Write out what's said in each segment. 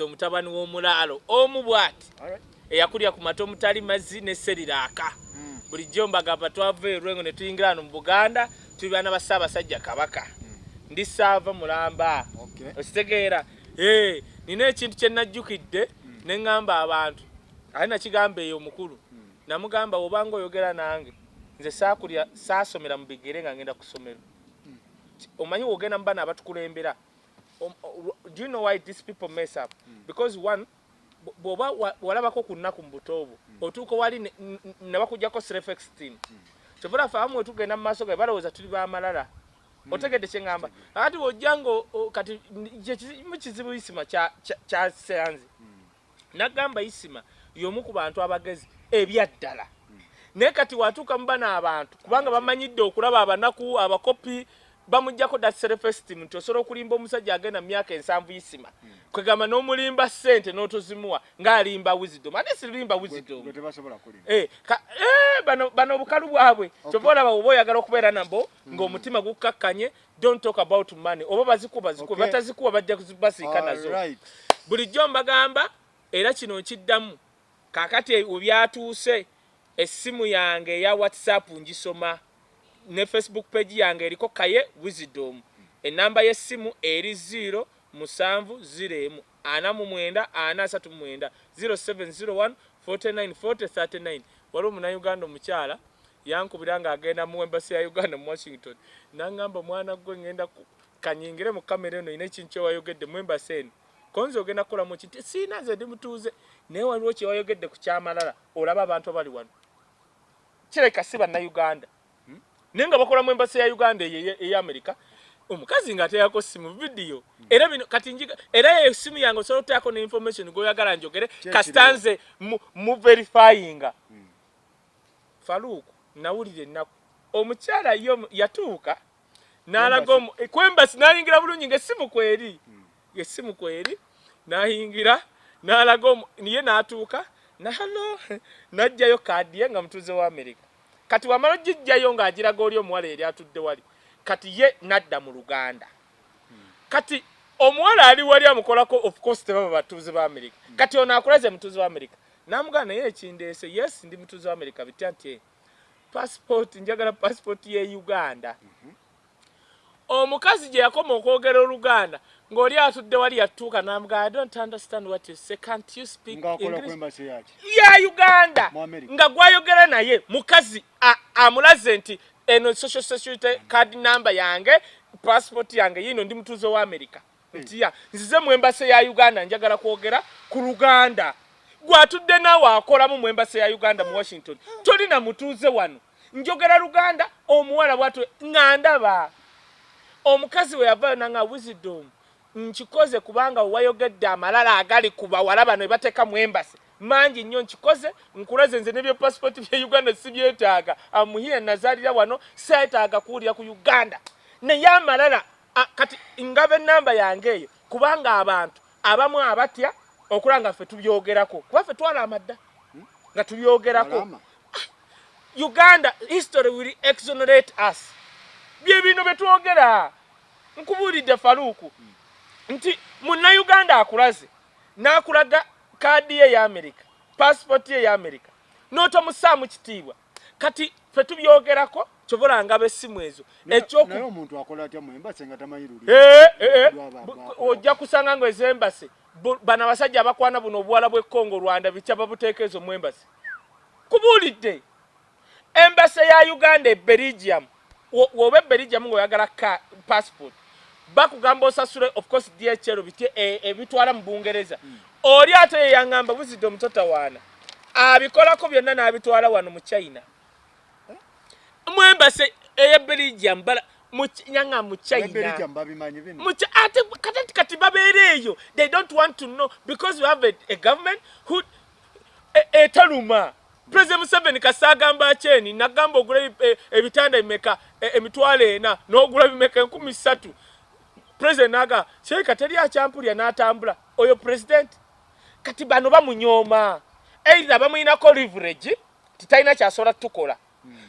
Omutabani w'omulaalo omu bw'ati eyakulya ku mata omutali mazzi ne seriraaka. Bulijjo mbagamba twava e Lwengo ne tuyingira wano mu Buganda, tuli baana ba Ssaabasajja Kabaka. Ndi Ssaava mulamba. Okitegeera? Eh, nina ekintu kye najjukidde ne ŋŋamba abantu, ate nakigamba eyo omukulu. Namugamba, bw'obanga oyogera nange, nze saakulya, saasomera mu bigere nga ngenda ku ssomero. Omanyi w'ogenda mu bano abatukulembera, do you know why these people mess up? Because one, bw'oba walabako ku nnaku mu buto bwo, otuuka wali ne bakuggyako self esteem. Kyova olaba ffe abamu we tugenda mu maaso gabe balowooza tuli b'amalala. Otegedde kye ŋŋamba? Ati bw'ojja nga kati kyekimu kizibu Isima kyasanze. Nagamba Isima y'omu ku bantu abagezi ebyaddala, naye kati watuuka mu bano abantu, kubanga bamanyidde okulaba abanaku abakopi, bamuggyako that self esteem nti osobola okulimba omusajja agenda mu myaka 70. Isima kwegamba n'omulimba ssente n'otozimuwa ng'alimba wisdom, ate sirimba wisdom. Gwe tebasobola kulima. Eh, bano obukalu bwabwe, kyova olaba oba oyagala okubeera nabo ng'omutima gukkakkanye, don't talk about money. Oba bazikuba zikuba, batazikuwa bajja basiika nazo. Bulijjo mbagamba, era kino nkiddamu kaakati we byatuuse, essimu yange eya WhatsApp ngisoma ne Facebook page yange eriko Kaye Wisdom. Enamba y'essimu eri 0 7 0 1 49 4 39, 0701 49 40 39. Waliwo omunauganda omukyala yankubira ng'agenda mu embassy ya Uganda mu Washington, naŋŋamba, "Mwana gwe, ŋŋenda kanyingire mu kamera eno, ina ekintu kyewayogedde mu embassy eno." Konze ogenda kukolamu ki? Nti siina, nze ndi mutuuze, naye waliwo kyewayogedde ku kyamalala. Olaba abantu abali wano kirabika si bannayuganda, naye nga bakola mu embassy ya Uganda eyo ey'Amerika. Omukazi ng'ateekako simu vidiyo, era bino kati njiga, era eyo simu yange osobola oteekako ne information gw'oyagala njogere. Kye kasita nze mu verifyinga. Faluuku, nawulira ennaku. Omukyala ye yatuuka n'alaga ku embassy, n'ayingira bulungi ng'essimu kweri, ng'essimu kweri, n'ayingira n'alaga ye n'atuuka nalo n'aggyayo kaadi ye nga mutuuze wa Amerika. Kati wamala ogijjayo ng'agiraga oli omuwala eri atudde wali, kati ye n'adda mu Luganda. Kati omuwala ali wali amukolako, of course tebaba batuuze ba Amerika. Kati ono akulaze mutuuze wa Amerika, n'amugamba, "Naye ekindeese, yes, ndi mutuuze wa Amerika bitya?" Nti, "Passport, njagala passport ye Uganda." Omukazi gye yakoma okwogera Oluganda ng'oli atudde wali yatuuka n'amugamba, "I don't understand what you say. Can't you speak Ng'akola ku English?" embassy yaki? Ya Uganda. Mu America. Nga gwayogera naye mukazi amulaze nti eno social security card number yange, passport yange yino, ndi mutuuze wa America, nti ya nzize mu embassy ya Uganda, njagala kwogera ku Luganda. Gwatudde naawe akolamu mu embassy ya Uganda mu Washington, tolina mutuuze wano, njogera Luganda. Omuwala bwatu nga ndaba omukazi we yavayo nanga, "Wisdom, nkikoze kubanga wayogedde amalala agali ku bawala bano ebateeka mu embassy mangi nnyo. Nkikoze nkulaze nze nebye passport bya Uganda sibyetaaga. Amuhiya nazaalira wano, seetaaga kuwulira ku Uganda." Naye amalala kati ngaba enamba yange eyo kubanga abantu abamu abatya okulaba nga ffe tubyogerako, kuba ffe twalama dda nga tubyogerako. Walama. Uganda history will exonerate us. Bye bino bye twogera. Nkubuulidde Faluuku nti munnayuganda akulaze n'akulaga kaadi ye eya Amerika, passport ye eya Amerika, n'otomussaamu kitiibwa. Kati ffe tubyogerako, kyobola ngaba essimu ezo. Ekyoku Naye omuntu akola atya mu embassy nga tamanyi lulimi? Ojja kusanga nga ez'embassy bano abasajja abakwana buno obuwala bw'e Congo, Rwanda, bitya, babuteeka ezo mu embassy. Kubuulidde embassy ya Uganda e Belgium, woba e Belgium ng'oyagala ka passport, bakugamba osasule, of course DHL bitye ebitwala mu Bungereza. Oli ate ye yaŋŋamba buzidde omutotawaana abikolako byonna n'abitwala wano mu China, mu embassy ey'e Belgium bala yaŋŋamba mu China. Belgium babimanyi bino. Ate kati babeera eyo, they don't want to know because we have a government who etaluma. President Museveni kasagamba akyeni nagamba ogula ebitanda bimeka, 40,000, n'ogula bimeka, 3000. President naga kirabika teri akyampulya n'atambula. Oyo president kati bano bamunyooma, either bamuyinako leverage titalina kyasobola tukola.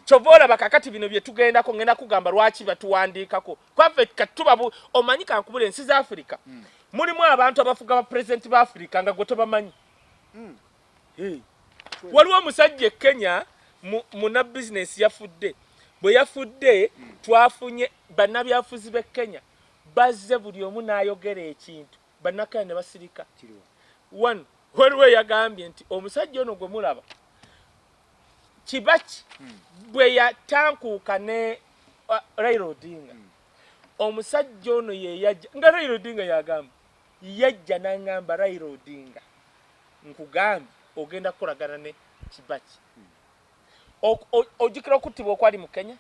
Kyova olaba kakati bino bye tugendako, ngenda kugamba lwaki batuwandiikako kwaffe. Kati tuba omanyi kankubula ensi za Afirika. Mulimu abantu abafuga bapulezidenti ba Afirika nga gwe tobamanyi. Waliwo omusajja e Kenya, muna bizinesi, yafudde. Bwe yafudde, twafunye bannabyafuzi b'e Kenya bazze, buli omu n'ayogera ekintu, bannakenya ne basirika. One, waliwo eyagambye nti omusajja ono gwe mulaba Kibaki, bwe yatankuuka ne Raila Odinga, omusajja ono ye yajja, nga Raila Odinga yagamba, yajja n'aŋŋamba, "Raila Odinga, nkugambye ogenda kukolagana ne Kibaki." Ojjukira okuttibwa okwali mu Kenya,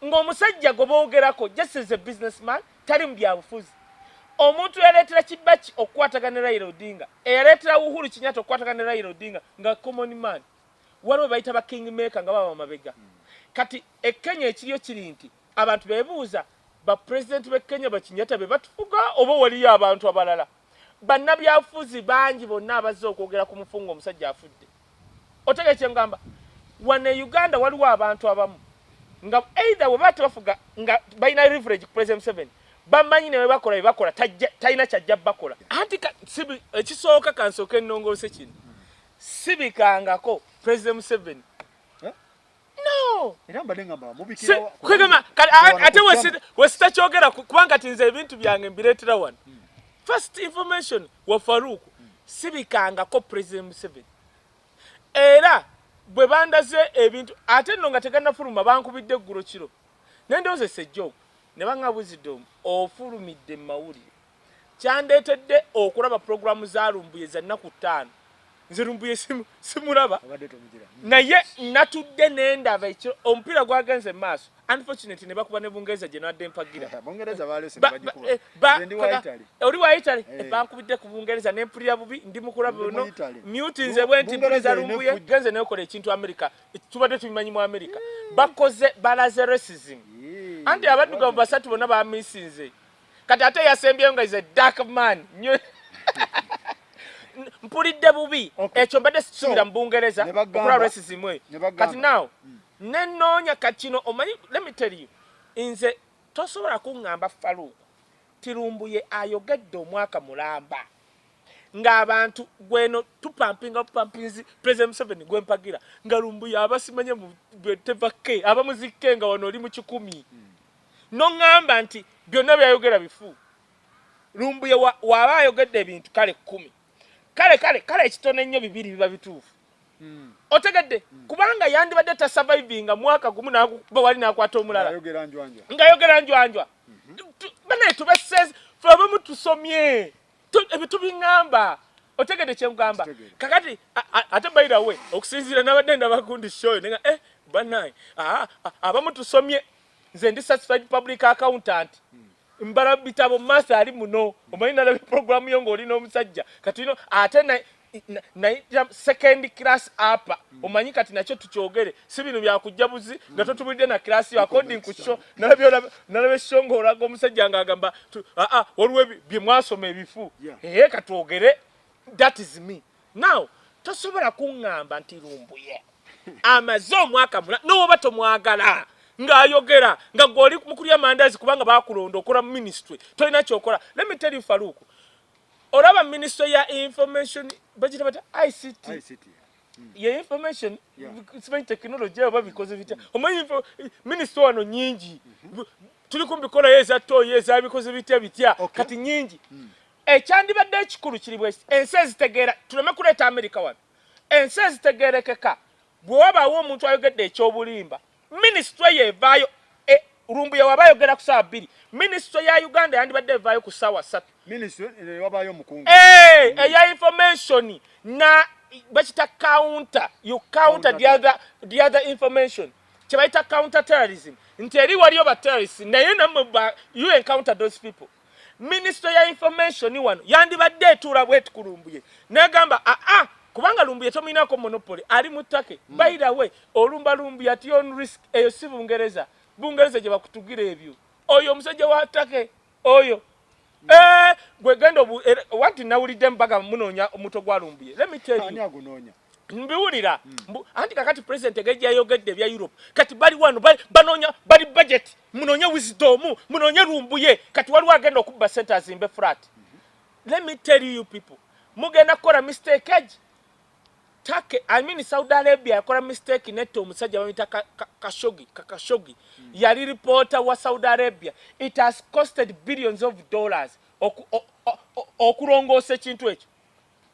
ng'omusajja gwe boogerako just as a businessman, tali mu byabufuzi. Omuntu yaleetera Kibaki okukwatagana ne Raila Odinga, eyaleetera Uhuru Kenyatta okukwatagana ne Raila Odinga, nga common man. Waliwo bayita ba king maker nga baba mabega. Kati e Kenya ekiriyo kiri nti abantu beebuuza, bapulezidenti b'e Kenya, Bakinyata be batufuga oba waliyo abantu abalala? Bannabyabufuzi bangi bonna abazze okwogera ku mufungo, omusajja afudde. Otegere kyengamba? Wano e Uganda waliwo abantu abamu nga either bwe baba tebafuga nga balina leverage ku President Museveni, bamanyi ne bwe bakola bye bakola talina kyajja bakola. Anti ekisooka, kansooke ennongoose kino, sibikangako President Museveni. Eh? No. Era mbadde ngamba mubikira. Kwegamba ate wesitakyogera kubanga ti nze ebintu byange mbireetera wano. First information wa Faruku, sibikangako President Museveni. Era bwe bandaze ebintu, ate nno nga tegannafuluma, bankubidde eggulo kiro, nendowooza esejjoogo ne baŋŋa, "Wisdom, ofulumidde mu mawulire." Kyandeetedde okulaba puroguramu za Lumbuye za nnaku 5. Nze Lumbuye simulaba, Obadde tomugira. naye natudde nendaba ekiro omupiira gwagenze mu maaso. Unfortunately ne bakuba ne Bungereza gye nadde mpagira. Bungereza balese bagikuba. Nze ndi wa Italy. Oli wa Italy? Eh. Bankubidde ku Bungereza nempulira bubi, ndi mukulaba Ndi mu ono Italy. mute nze bwe nti Bungereza mpuliriza erina Lumbuye. effujjo. Genze nekola ekintu America tubadde tubimanyi mu America bakoze, balaze racism. Anti abaddugavu basatu bonna bamisinze. Kati ate yasembyeyo nga is a dark man nnyo. Mpulidde bubi. Ekyo mbadde sisuubira So, mu Bungereza ne bagamba- okulaba racism eyo. Ne bagamba- Kati now nenoonya kati kino, omanyi, let me tell you, nze tosobola kuŋŋamba, Faluuku, ti Lumbuye ayogedde omwaka mulamba ng'abantu gweno tupampinga bupampinzi President Museveni gwempagira, nga Lumbuye abasimanye mu tevake abamuzikke nga wano oli mu 100, noŋŋamba nti byonna byayogera bifu. Lumbuye waaba ayogedde ebintu kale 10, kale kale kale ekitono ennyo bibiri biba bituufu. Otegedde? Kubanga yandibadde tasurvivinga mwaka gumu nakuba wali nakwata omulala. Ayogera njwanjwa. Ngayogera njwanjwa. Banaye tubeseze, fe abamu tusomye. Ebyo tubiŋŋamba. Otegedde kyengamba? Kitegeera. Kakati ate by the way, okusinziira nabadde ndaba gundi show nenga, banaye, abamu tusomye. Nze ndi certified public accountant, mbala bitabo, math ali muno. Omanyi nalaba programu yo ng'oli n'omusajja kati ino ate na second class upper. Omanyi kati nakyo tukyogere, si bino byakujja buzi nga totubulidde na class yo according ku show. Nalabye show ng'olaga omusajja ng'agamba aa waliwo bye mwasoma ebifu. Ee, katwogere, that is me now. Tosobola kuŋŋamba nti Lumbuye amaze omwaka mula nowoba tomwagala ng'ayogera nga gw'oli mu kulya mandazi, kubanga bakulonda okola mu ministry, tolina kyokola. Let me tell you, Faruku, olaba ministry ya information bagita bata ICT. ICT. Ye information, simanyi technology oba bikoze bitya. Omanyi ministry wano nyingi, tuli kumbikolayo eza toyi ezabikoze bitya bitya. Kati nyingi. Ekyandibadde ekikulu kiri bweki: ensi ezitegeera, tuleme kuleeta Amerika wano, ensi ezitegeerekeka, bwe wabaawo omuntu ayogedde ekyobulimba, minisitule yeevaayo. Lumbuye waba ayogera ku saawa 2, minisitule ya Uganda yandibadde evaayo ku saawa 3. Minisitule wabayo omukungu. Eya information na bakita counter, you counter the other information, kyebayita counter terrorism, nti eri waliyo ba terrorists, naye nammwe you encounter those people. Ministry ya information wano yandibadde etuula bweti ku Lumbuye negamba, aa, kubanga Lumbuye tomulinako monopoly, ali mu ttake. By the way, olumba Lumbuye at your own risk. Eyo si Bungereza, Bungereza gye bakutugira ebyo. Oyo omusajja wa ttake oyo. Gwe genda wanti nawulidde mbaga munoonya omuto gwa Lumbuye. Let me tell you. Ani agunoonya? Mbiwulira. Anti kakati president engeri gyayogedde ebya Europe, kati bali wano banoonya, bali budget, munoonye Wisdom, munoonye Lumbuye. Kati waliwo agenda okubba sente azimbe flat. Let me tell you people, mugenda kukola mistake egi. Turkey, I mean Saudi Arabia yakola mistake netta omusajja bamuyita Khashoggi, Khashoggi. Yali reporter wa Saudi Arabia. It has costed billions of dollars okulongoosa ekintu ekyo.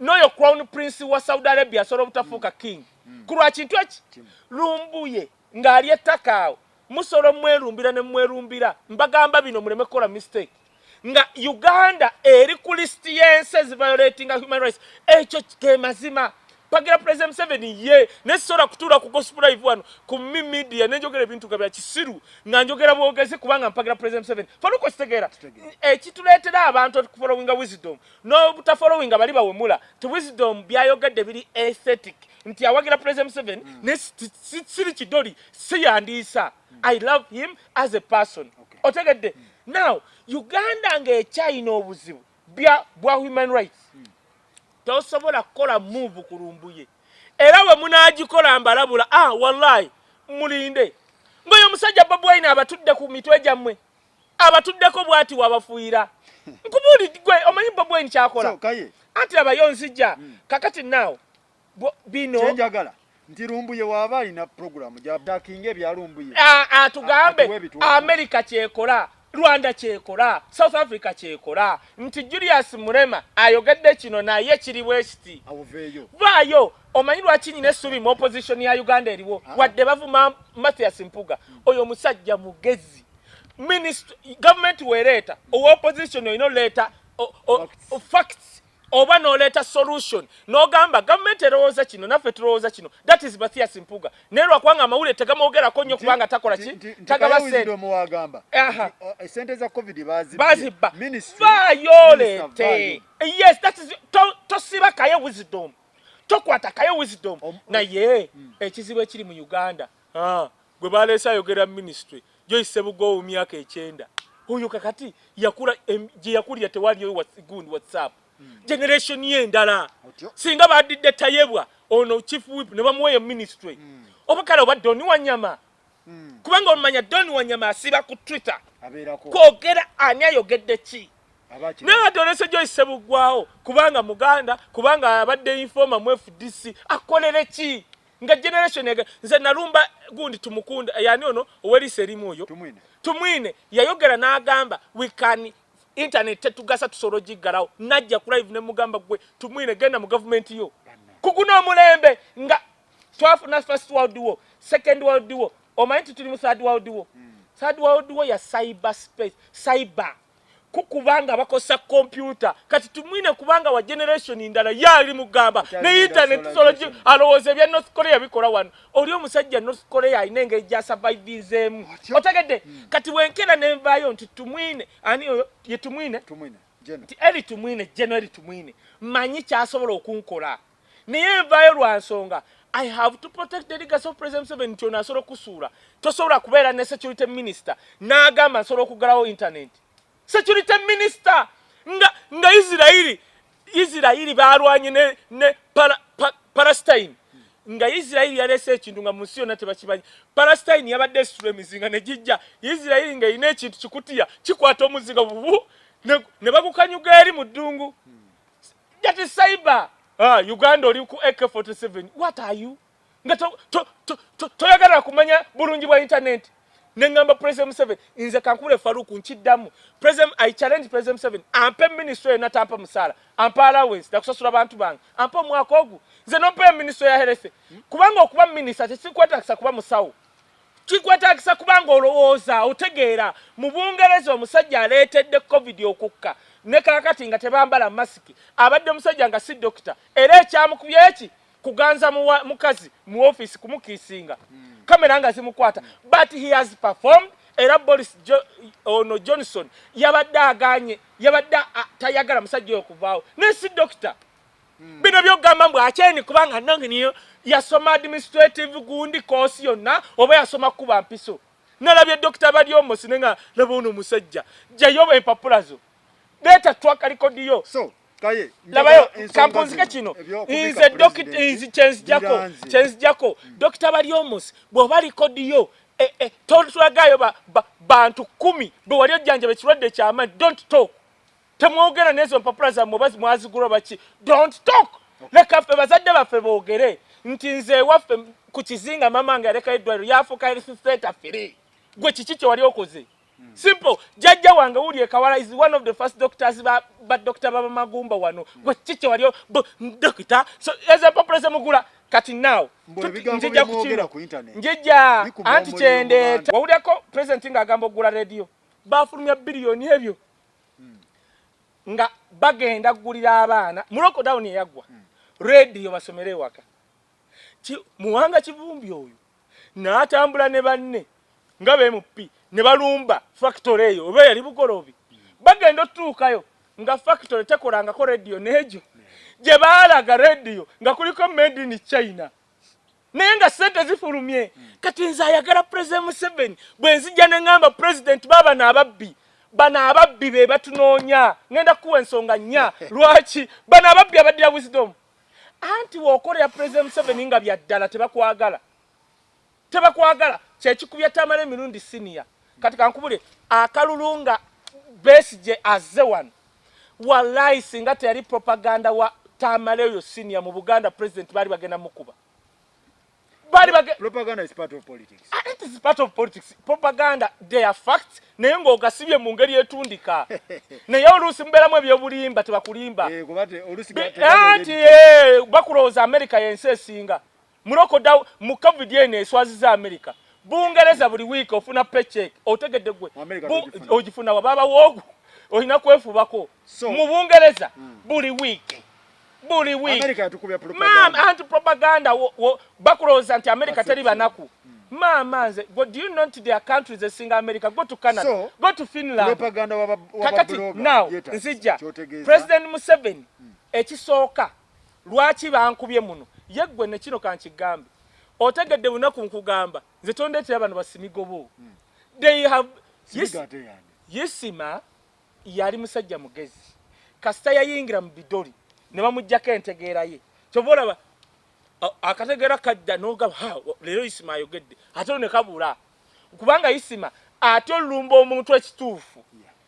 N'oyo crown prince wa Saudi Arabia asobola obutafuuka king ku lwa kintu eki. Lumbuye ng'ali ettaka awo, musobola omwerumbira ne mwerumbira. Mbagamba bino muleme kukola mistake nga Uganda eri ku lisiti y'ensi eziviolatinga human rights. Ekyo ke mazima. Pagira President Museveni ye nesobola kutuula ku Gospel Live wano ku mi media nenjogera ebintu nga bya kisiru, nga njogera bwogezi kubanga mpagira President Museveni. Faluko kitegeera ekituleetera abantu okufollowinga Wisdom n'obutafollowinga bali bawemula ti Wisdom byayogedde biri aesthetic nti awagira President Museveni, ne siri kidoli siyandiisa. I love him as a person. Otegedde? Now Uganda ng'ekyayina obuzibu bwa human rights, tosobola kukola move ku Lumbuye. Era bwe munaagikola mbalabula, ah, wallahi mulinde ng'oyo omusajja Bobi Wine abatudde ku mitwe gyammwe, abatuddeko bw'ati wabafuuyira. Nkubuuli gwe omanyi Bobi Wine kyakola. So Kaye, Anti labayo nzija kakati naawe bino kyenjagala nti Lumbuye waaba alina program gyatakinga ebya Lumbuye, atugambe. Atuwe ebituufu. America kyekola, Rwanda kyekola, South Africa kyekola nti Julius Murema ayogedde kino naye kiri bwe kiti. Awuveeyo. Vaayo. Omanyi lwaki nyina essuubi mu opposition ya Uganda eriwo? Wadde bavuma Mathias Mpuga, oyo omusajja mugezi. Government weereeta owa opposition olina oleeta Facts. Facts oba n'oleeta solution n'ogamba gavumenti erowooza kino, naffe tulowooza kino. That is Mathias Mpuga. Naye lwakubanga amawulire tegamwogerako nnyo kubanga takola ki, tagaba sente. Wisdom wagamba Aha. nti, esente za COVID bazibye. Bazibba. Minister, Vaayo oleete. vaayo. Yes, that is tosiba Kaye Wisdom, tokwata Kaye Wisdom. Naye ekizibu ekiri mu Uganda, gwe baleese ayogera ministry Joyce Sebugowo myaka 90, oyo kakati yakula gye yakulira tewaliyo gundi WhatsApp, generation ye endala. Otyo. Singa badidde Tayebwa ono chief whip ne bamuweeyo ministry, oba kale oba Doni Wanyama, kubanga omanya Doni Wanyama asiba ku Twitter abeerako kwogera ani ayogedde ki. Abaki Naye ate olese Joyce Sebuggwawo kubanga muganda, kubanga abadde informer mu FDC, akolere ki nga generation nze nalumba gundi Tumukunda, yani ono oweriisa erimu oyo. Tumwine. Tumwine yayogera n'agamba we can internet tetugasa, tusobola ogiggalawo. Najja ku live ne mugamba, gwe Tumwine, genda mu gavumenti yo kuguna omulembe nga twafuna First World War, Second World War, omanyi nti tuli mu Third World War. Third World War ya cyber space, cyber kukubanga bakosa kompyuta. Kati Tumwine kubanga wa generation ndala yali mugamba Akyali ne mu internet tusobola industrialization. Alowooza ebya North Korea bikola wano. Oli omusajja North Korea alina engeri gyasurvivinzeemu. Otyo. Otegedde? Kati wenkera nenvaayo nti Tumwine ani oyo ye Tumwine. Tumwine Jeno. Nti Eri Tumwine, Jeno Eri Tumwine, manyi kyasobola okunkola, naye nvaayo lwa nsonga I have to protect the legacy of President Museveni nti ono asobola okusuula. Tosobola kubeera ne security minister n'agamba nsobola okuggalawo internet. Security minister nga Isirairi balwanye ne Palestine, nga Isirairi yaleese ekintu nga mu nsi yonna tebakimanyi. Palestine yabadde esitula emizinga ne gijja. Isirairi ng'erina ekintu kikutiya kikwata omuzinga bubu ne bagukanyuga eri mu ddungu. That is cyber. Ah, Uganda oli ku AK47, what are you? Nga toyagala kumanya bulungi bwa internet. Neŋŋamba President Museveni, nze kankule Faruku nkiddamu. President, I challenge President Museveni ampe ministry yonna, tampa musaala, ampe allowance nakusasula bantu bange, ampe omwaka ogwo nze nompeyo ministry ya health, kubanga okuba minisita tekikwetagisa kuba musawo, kikwetagisa kubanga olowooza otegeera. Mu Bungereza omusajja aleetedde COVID okukka ne kaakati nga tebambala masiki abadde musajja nga si dokita, era ekyamukubye eki kuganza mukazi mu ofiisi kumukiisinga, kamera nga zimukwata, but he has performed. Era Boris ono Johnson yabadde aganye, yabadde tayagala musajja oyo okuvaawo, naye si dokita. Bino byogamba mbu akyeni kubanga nange niyo yasoma administrative gundi course yonna oba yasoma kuba mpiso. Nalabye Dokita Baryomunsi ne nga laba ono omusajja, jjayo empapula zo, leeta track record yo. So Kaye, Labayo njagala ensonga kampunzike zino, kino ebyokubika nze president nze kyenzijako biranze. Kyenzijako Dokita Baryomunsi, bw'oba record yo totulagayo bantu 10 bwe wali ojjanjaba ekirwadde kyamaanyi, don't talk. Temwogera n'ezo mpapula zammwe oba mwazigula baki. Don't talk. Leka ffe bazadde baffe boogere nti nze ewaffe ku kizinga mama nga yalekayo eddwaliro, yafuuka health center free. Gwe kiki kye wali okoze? Simple. Jjajja wange wuli ekawala is one of the first doctors, ba doctor babamagumba wano. Gwe kiki kye wali dokita? So ezo empapula zemugula kati now Mbu ebigambo nzija ku byemwogera kino. ku internet Njija bikuma anti omuliro mu kyendeeta. bantu. Wawulyako president ng'agamba okugula rediyo, bafulumya biliyoni ebyo nga bagenda kugulira abaana mu lockdown eyaggwa rediyo basomere ewaka. Muwanga Kivumbi oyo n'atambula ne banne nga be MP ne balumba factory eyo oba yali Bugolobi. Bagenda otutuukayo nga factory tekolangako rediyo, n'egyo gye baalaga rediyo nga kuliko made in China, naye nga sente zifulumye. Kati nze ayagala President Museveni, bwe nzijja ne ŋŋamba president, baabano ababbi, bano ababbi be batunoonya. Ŋŋenda kukuwa ensonga nnya lwaki bano ababbi abaddira wisdom. Anti w'okolera President Museveni nga bya ddala, tebakwagala, tebakwagala. Kyekikubya Tamala emirundi senior. Kati kankubule akalulu nga Besigye azze wano, wallahi singa teyali propaganda wa Tamale oyo senior mu Buganda, president baali bagenda mukuba. Baali bage Propaganda is part of politics. Ah, it is part of politics. Propaganda, they are facts, naye ng'ogasibye mu ngeri etundika. Naye oluusi mubeeramu ebyobulimba, tebakulimba. Eh, kuba oluusi Anti bakulowooza America yensi esinga mu lockdown, mu COVID eno eswaziza America. Bungereza buli wiiki ofuna paycheck, otegedde gwe? Mu America togifuna. Ogifuna wa baba woogu, olina kwefubako. Mu Bungereza buli wiiki, buli wiiki. America yatukubya Maama, propaganda. anti propaganda bakulowooza nti America teri Perception. banaku. Maama nze, go, do you know nti there are countries esinga America? Go to Canada, So, go to Finland. Propaganda waba Kakati blogger now yeetaaga. nzija Kyotegeeza? President Museveni, ekisooka lwaki bankubye muno ye ggwe ne kino kankigambe, otegedde? Bunaku nkugamba nze tondeetera bano basimigobo. They have Simiga ate yani. Isima yali musajja mugezi, kasita yayingira mu bidoli ne bamugjako entegeera ye. Kyova olaba akategeera kajja nogaba, "Ha, leero Isima ayogedde," ate ne kabula, kubanga Isima ate olumba omuntu ekituufu.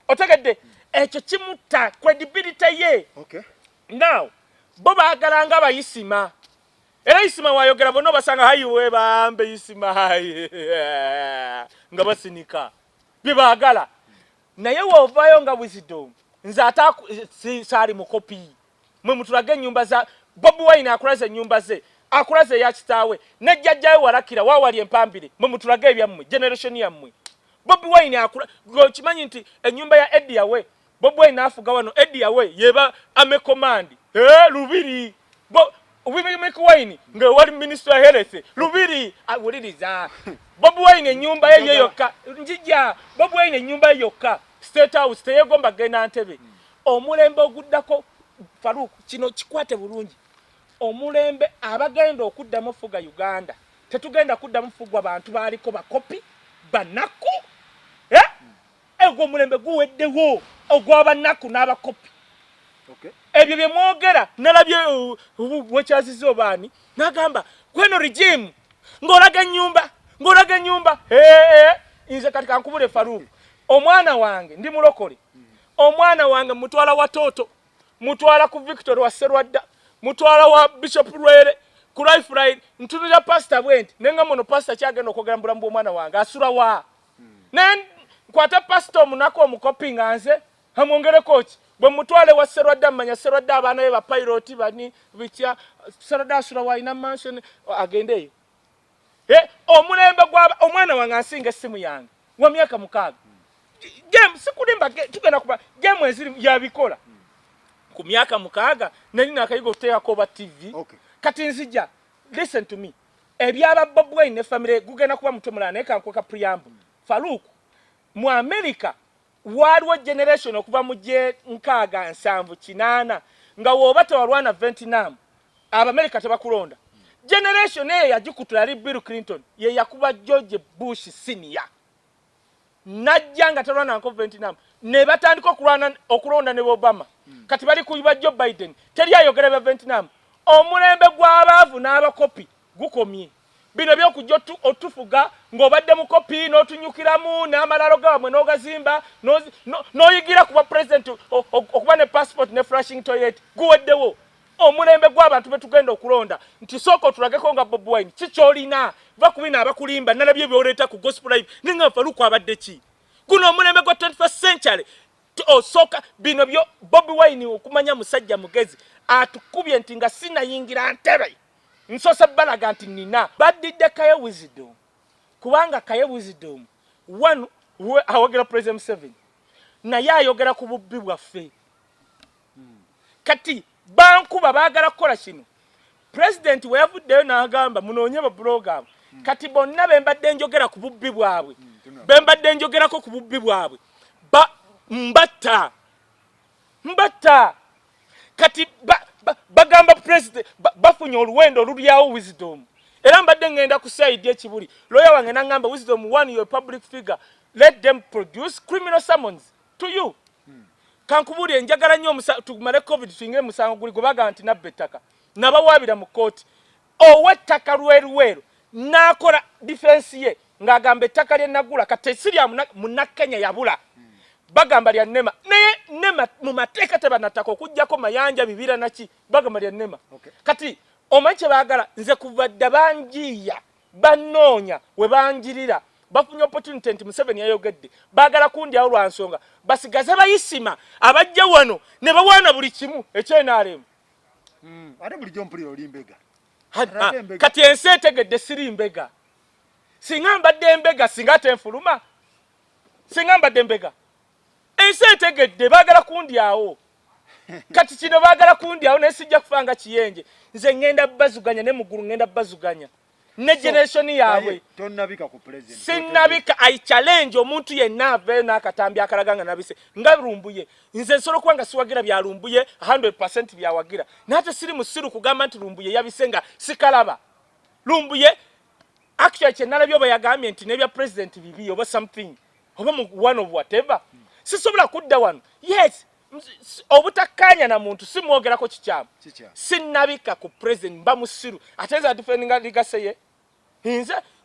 Otegedde? Ekyo kimutta credibility ye. Now bo baagala nga bayisima, era Isima wayogera bonna obasanga hayiwe bambe Isima hayi, nga basinika bye baagala. Naye woovaayo nga wisdom, nze ate saali mukopi. Mwe mutulage ennyumba za Bobi Wine, akulaze ennyumba ze, akulaze eya kitaawe ne jjajjawe walakira waawali empambire. Mwe mutulage ebyammwe, generation yammwe. Bobi Wine akula okimanyi nti ennyumba ya Eddy Yawe, Bobi Wine afuga wano, Eddy Yawe yeba army command, Lubiri. Bobi Wine nga wali minister wa health Lubiri awuliriza Bobi Wine ennyumba ye yokka. Njija Bobi Wine ennyumba ye yokka State House, teyegomba genda Ntebe. Omulembe oguddako, Faruk, kino kikwate bulungi, omulembe abagenda okuddamu fuga Uganda, tetugenda kuddamu fugwa bantu baaliko bakopi banaku, eh? Ogwo omulembe guweddewo ogw'abanaku n'abakopi. Ebyo bye mwogera nalabye wekyaziza obaani n'agamba kweno regime ng'olaga ennyumba, ng'olaga ennyumba. Nze kati kankubule Faruk, omwana wange ndi mulokole, omwana wange mutwala wa Toto, mutwala ku Victor wa Serwadda, mutwala wa Bishop Lwere ku Lifeline. Ntunulira pasita bwe nti nenga muno pasita kyagenda okwogera mu bulamu bw'omwana wange, asula wa? Naye nkwata pasita omunaku omukopi nga nze amwongereko ki? Bwe mutwale wa Serwadda, mmanya Serwadda abaana be bapiloti bani bitya, Serwadda asula walina mansion, agende eyo. Omulembe gwa omwana wange ansinga essimu yange wa myaka 6. Game sikulimba, tugenda kuba game eziri yabikola ku myaka 6, nali nakayiga okuteekako oba TV. Kati nzija, listen to me, ebyaba Bobi Wine ne family gugenda kuba mutwe mulala, naye kankweka preamble. Faruk, mu America waliwo generation okuva mu gye 60, 70, 80 nga woba tewalwana Vietnam, Abamerika tebakulonda. Generation eyo yagikutula yali Bill Clinton, ye yakuba George Bush senior najja nga talwanako Vietnam, ne batandika okulwana okulonda ne Obama. Kati bali kuba Joe Biden, teri ayogera bya Vietnam. Omulembe gw'abaavu n'abakopi gukomye. Bino byokujja otufuga ng'obadde mukopi n'otunyukiramu n'amalalo gaabwe n'ogazimba n'oyigira kuba president okuba ne passport ne flushing toilet guweddewo. Omulembe gw'abantu be tugenda okulonda nti sooka otulageko nga Bobi Wine kikyolina, va ku bino abakulimba. Nalabye byoleeta ku Gospel Live ne nga Faluku abadde ki. Guno omulembe gwa 21st century, osooka bino byo Bobi Wine okumanya musajja mugezi atukubye nti nga sinayingira ntebe nsoose balaga nti nina baddidde Kaye Wisdom, kubanga Kaye Wisdom one awagira President Museveni naye ayogera ku bubbi bwaffe. Kati bankuba baagala kukola kino. President we yavuddeyo n'agamba munoonye babuloga abo. Kati bonna bembadde njogera ku bubbi bwabwe, bembadde njogerako ku bubbi bwabwe, mbatta mbatta. Kati bagamba president bafunye oluwendo olulyawo Wisdom. Era mbadde ngenda ku side ekibuli, lawyer wange nangamba, "Wisdom, one, you're a public figure, let them produce criminal summons to you." Kankubuulire, njagala nnyo tumale COVID tuyingire musango guli gwe bagamba nti nabba ettaka. Nabawaabira mu kkooti ow'ettaka lweruweru n'akola defense ye ng'agamba ettaka lye nagula kati si lya Munnakenya yabula, bagamba lya Nema, naye Nema mu mateeka tebanattaka okugjako mayanja bibira naki, bagamba lya Nema. Kati omanyi kye baagala? Nze kuva dda banjiiya, banoonya we banjirira. Bafunye opportunity nti Museveni yayogedde, baagala kundyawo lwa nsonga basigaze bayisima abajja wano ne bawaana buli kimu ekyenaalemu. Ate bulijjo mpulira oli mbega. Kati ensi etegedde siri mbega. Singa mbadde embega, singa ate nfuluma. Singa mbadde mbega, ensi etegedde baagala kundyawo. Kati kino baagala kundyawo, naye sijja kufa nga kiyenje. Nze ŋŋenda bazuganya ne muggulu, ŋŋenda bazuganya ne generation yaabwe. Tonnabika ku president? Sinnabika. I challenge omuntu yenna aveeyo n'akatambi akalaga nga nabise nga Lumbuye. Nze nsobola okuba nga siwagira bya Lumbuye 100 byawagira, naye ate siri musiru kugamba nti Lumbuye yabise nga sikalaba. Lumbuye actually kyenalabye oba yagambye nti n'ebya president bibi oba something oba mu one of whatever. Sisobola kudda wano. Yes, obutakkaanya na muntu simwogerako kikyamu. Kikyamu. Sinnabika ku president, mba musiru. Ate nze adefendinga legacy ye?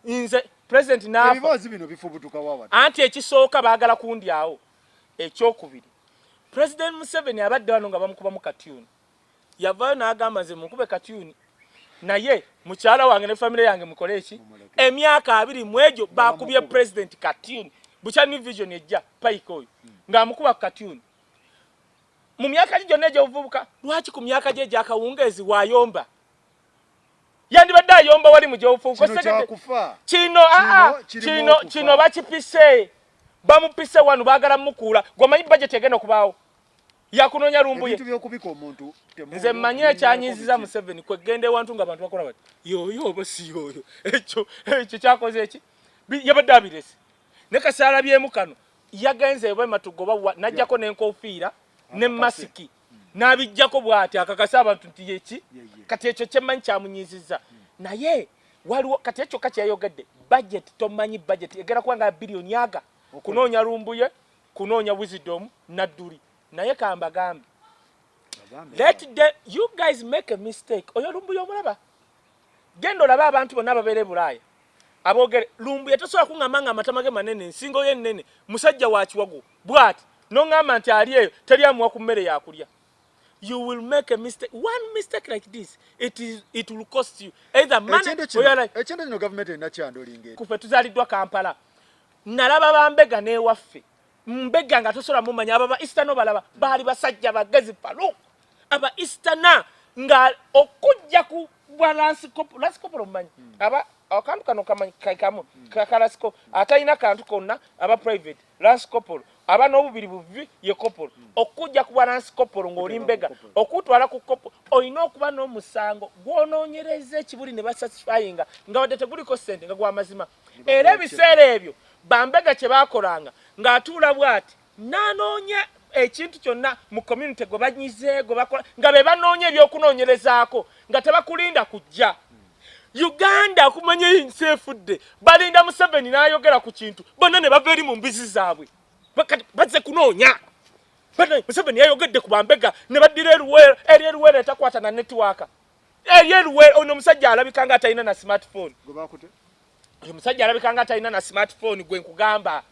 Nze president naafa. Ebiboozi bino bifubutuka wawa? Anti ekisooka baagala kundyawo. Ekyokubiri, President Museveni abadde wano nga bamukubamu katyuni, yavaayo n'agamba nze munkube katyuni naye mukyala wange ne famire yange mukole eki? Mumuleke. Emyaka 20 egyo bakubye bamukuba. President katyuni bukya New Vision ejja paika oyo ng'amukuba ku katyuni mu myaka gye gyonna egy'obuvubuka. Lwaki ku myaka gye egyakawungeezi waayomba? Yandibadde ayomba wali mu gy'obuvubuka. Kino kyakufa. Kino aa kirimu kino okufa. Kino bakipise, bamupise wano, baagala mukuula. Gweomanyi budget egenda okubaawo yakunoonya Lumbuye. Ebintu by'okubika omuntu Nze mmanyi ekyanyiziza Museveni kwegenda ewantu nga abantu bakola bati yoyo oba si yoyo. Ekyo kyakoze eki yabadde abirese ne kasalabyemu kano yagenze oba ematugo bawa najjako n'enkofiira ne masiki n'abijjako bw'ati akakasa abantu nti yeki. Ye. Kati ekyo kyemmanyi kyamunyiizizza, naye waliwo kati ekyo kyeyayogedde budget. Tomanyi budget egenda kuba nga biliyoni aga kunoonya Lumbuye, kunoonya Wisdom Nadduli. Naye kambagambe, let the you guys make a mistake. Oyo Lumbuye omulaba, genda olabe abantu bonna ababeera e Bulaaya aboogere Lumbuye. Tosobola kuŋŋamba nga amatama ge manene, ensingo ye nnene, musajja wa kiwago bw'ati, noŋŋamba nti ali eyo teri amuwa ku mmere yakulya. You will make a mistake. One mistake like this, it will cost you either money or your life. Ekintu kino gavumenti erina kyandolinga. Kufe tuzaaliddwa Kampala, nalaba bambega n'ewaffe mbega nga tosobola mumanya. Abo ba Eastern obalaba baali basajja bagezi palu. Aba Easterner nga okujja ku bwa lance corporal, omumanyi aba akantu kano kamanyi kamu kakalasiko atalina kantu konna, aba private lance corporal, aba n'obubiri buvi ye corporal. Okujja ku bwa lance corporal ng'oli mbega, okutwala ku corporal olina okuba n'omusango gw'onoonyereza ekibuli ne basatisfyinga nga wadde teguliko ssente nga gw'amazima. Era ebiseera ebyo bambega kye baakolanga ng'atuula bw'ati n'anoonya ekintu kyonna mu community gwe banyize gwe bakola nga be banoonya ebyokunoonyerezaako nga tebakulinda kujja Uganda okumanya ensi efudde. Balinda Museveni n'ayogera ku kintu, bonna ne bava eri mu mbizi zaabwe. Kati bazze kunoonya. Museveni yayogedde ku bambega ne baddira eruweero eri eruweero etakwata na netiwaaka. Eri eruwe ono omusajja alabika nga atalina na smartphone. Oyo omusajja alabika nga atalina na smartphone gwe nkugamba.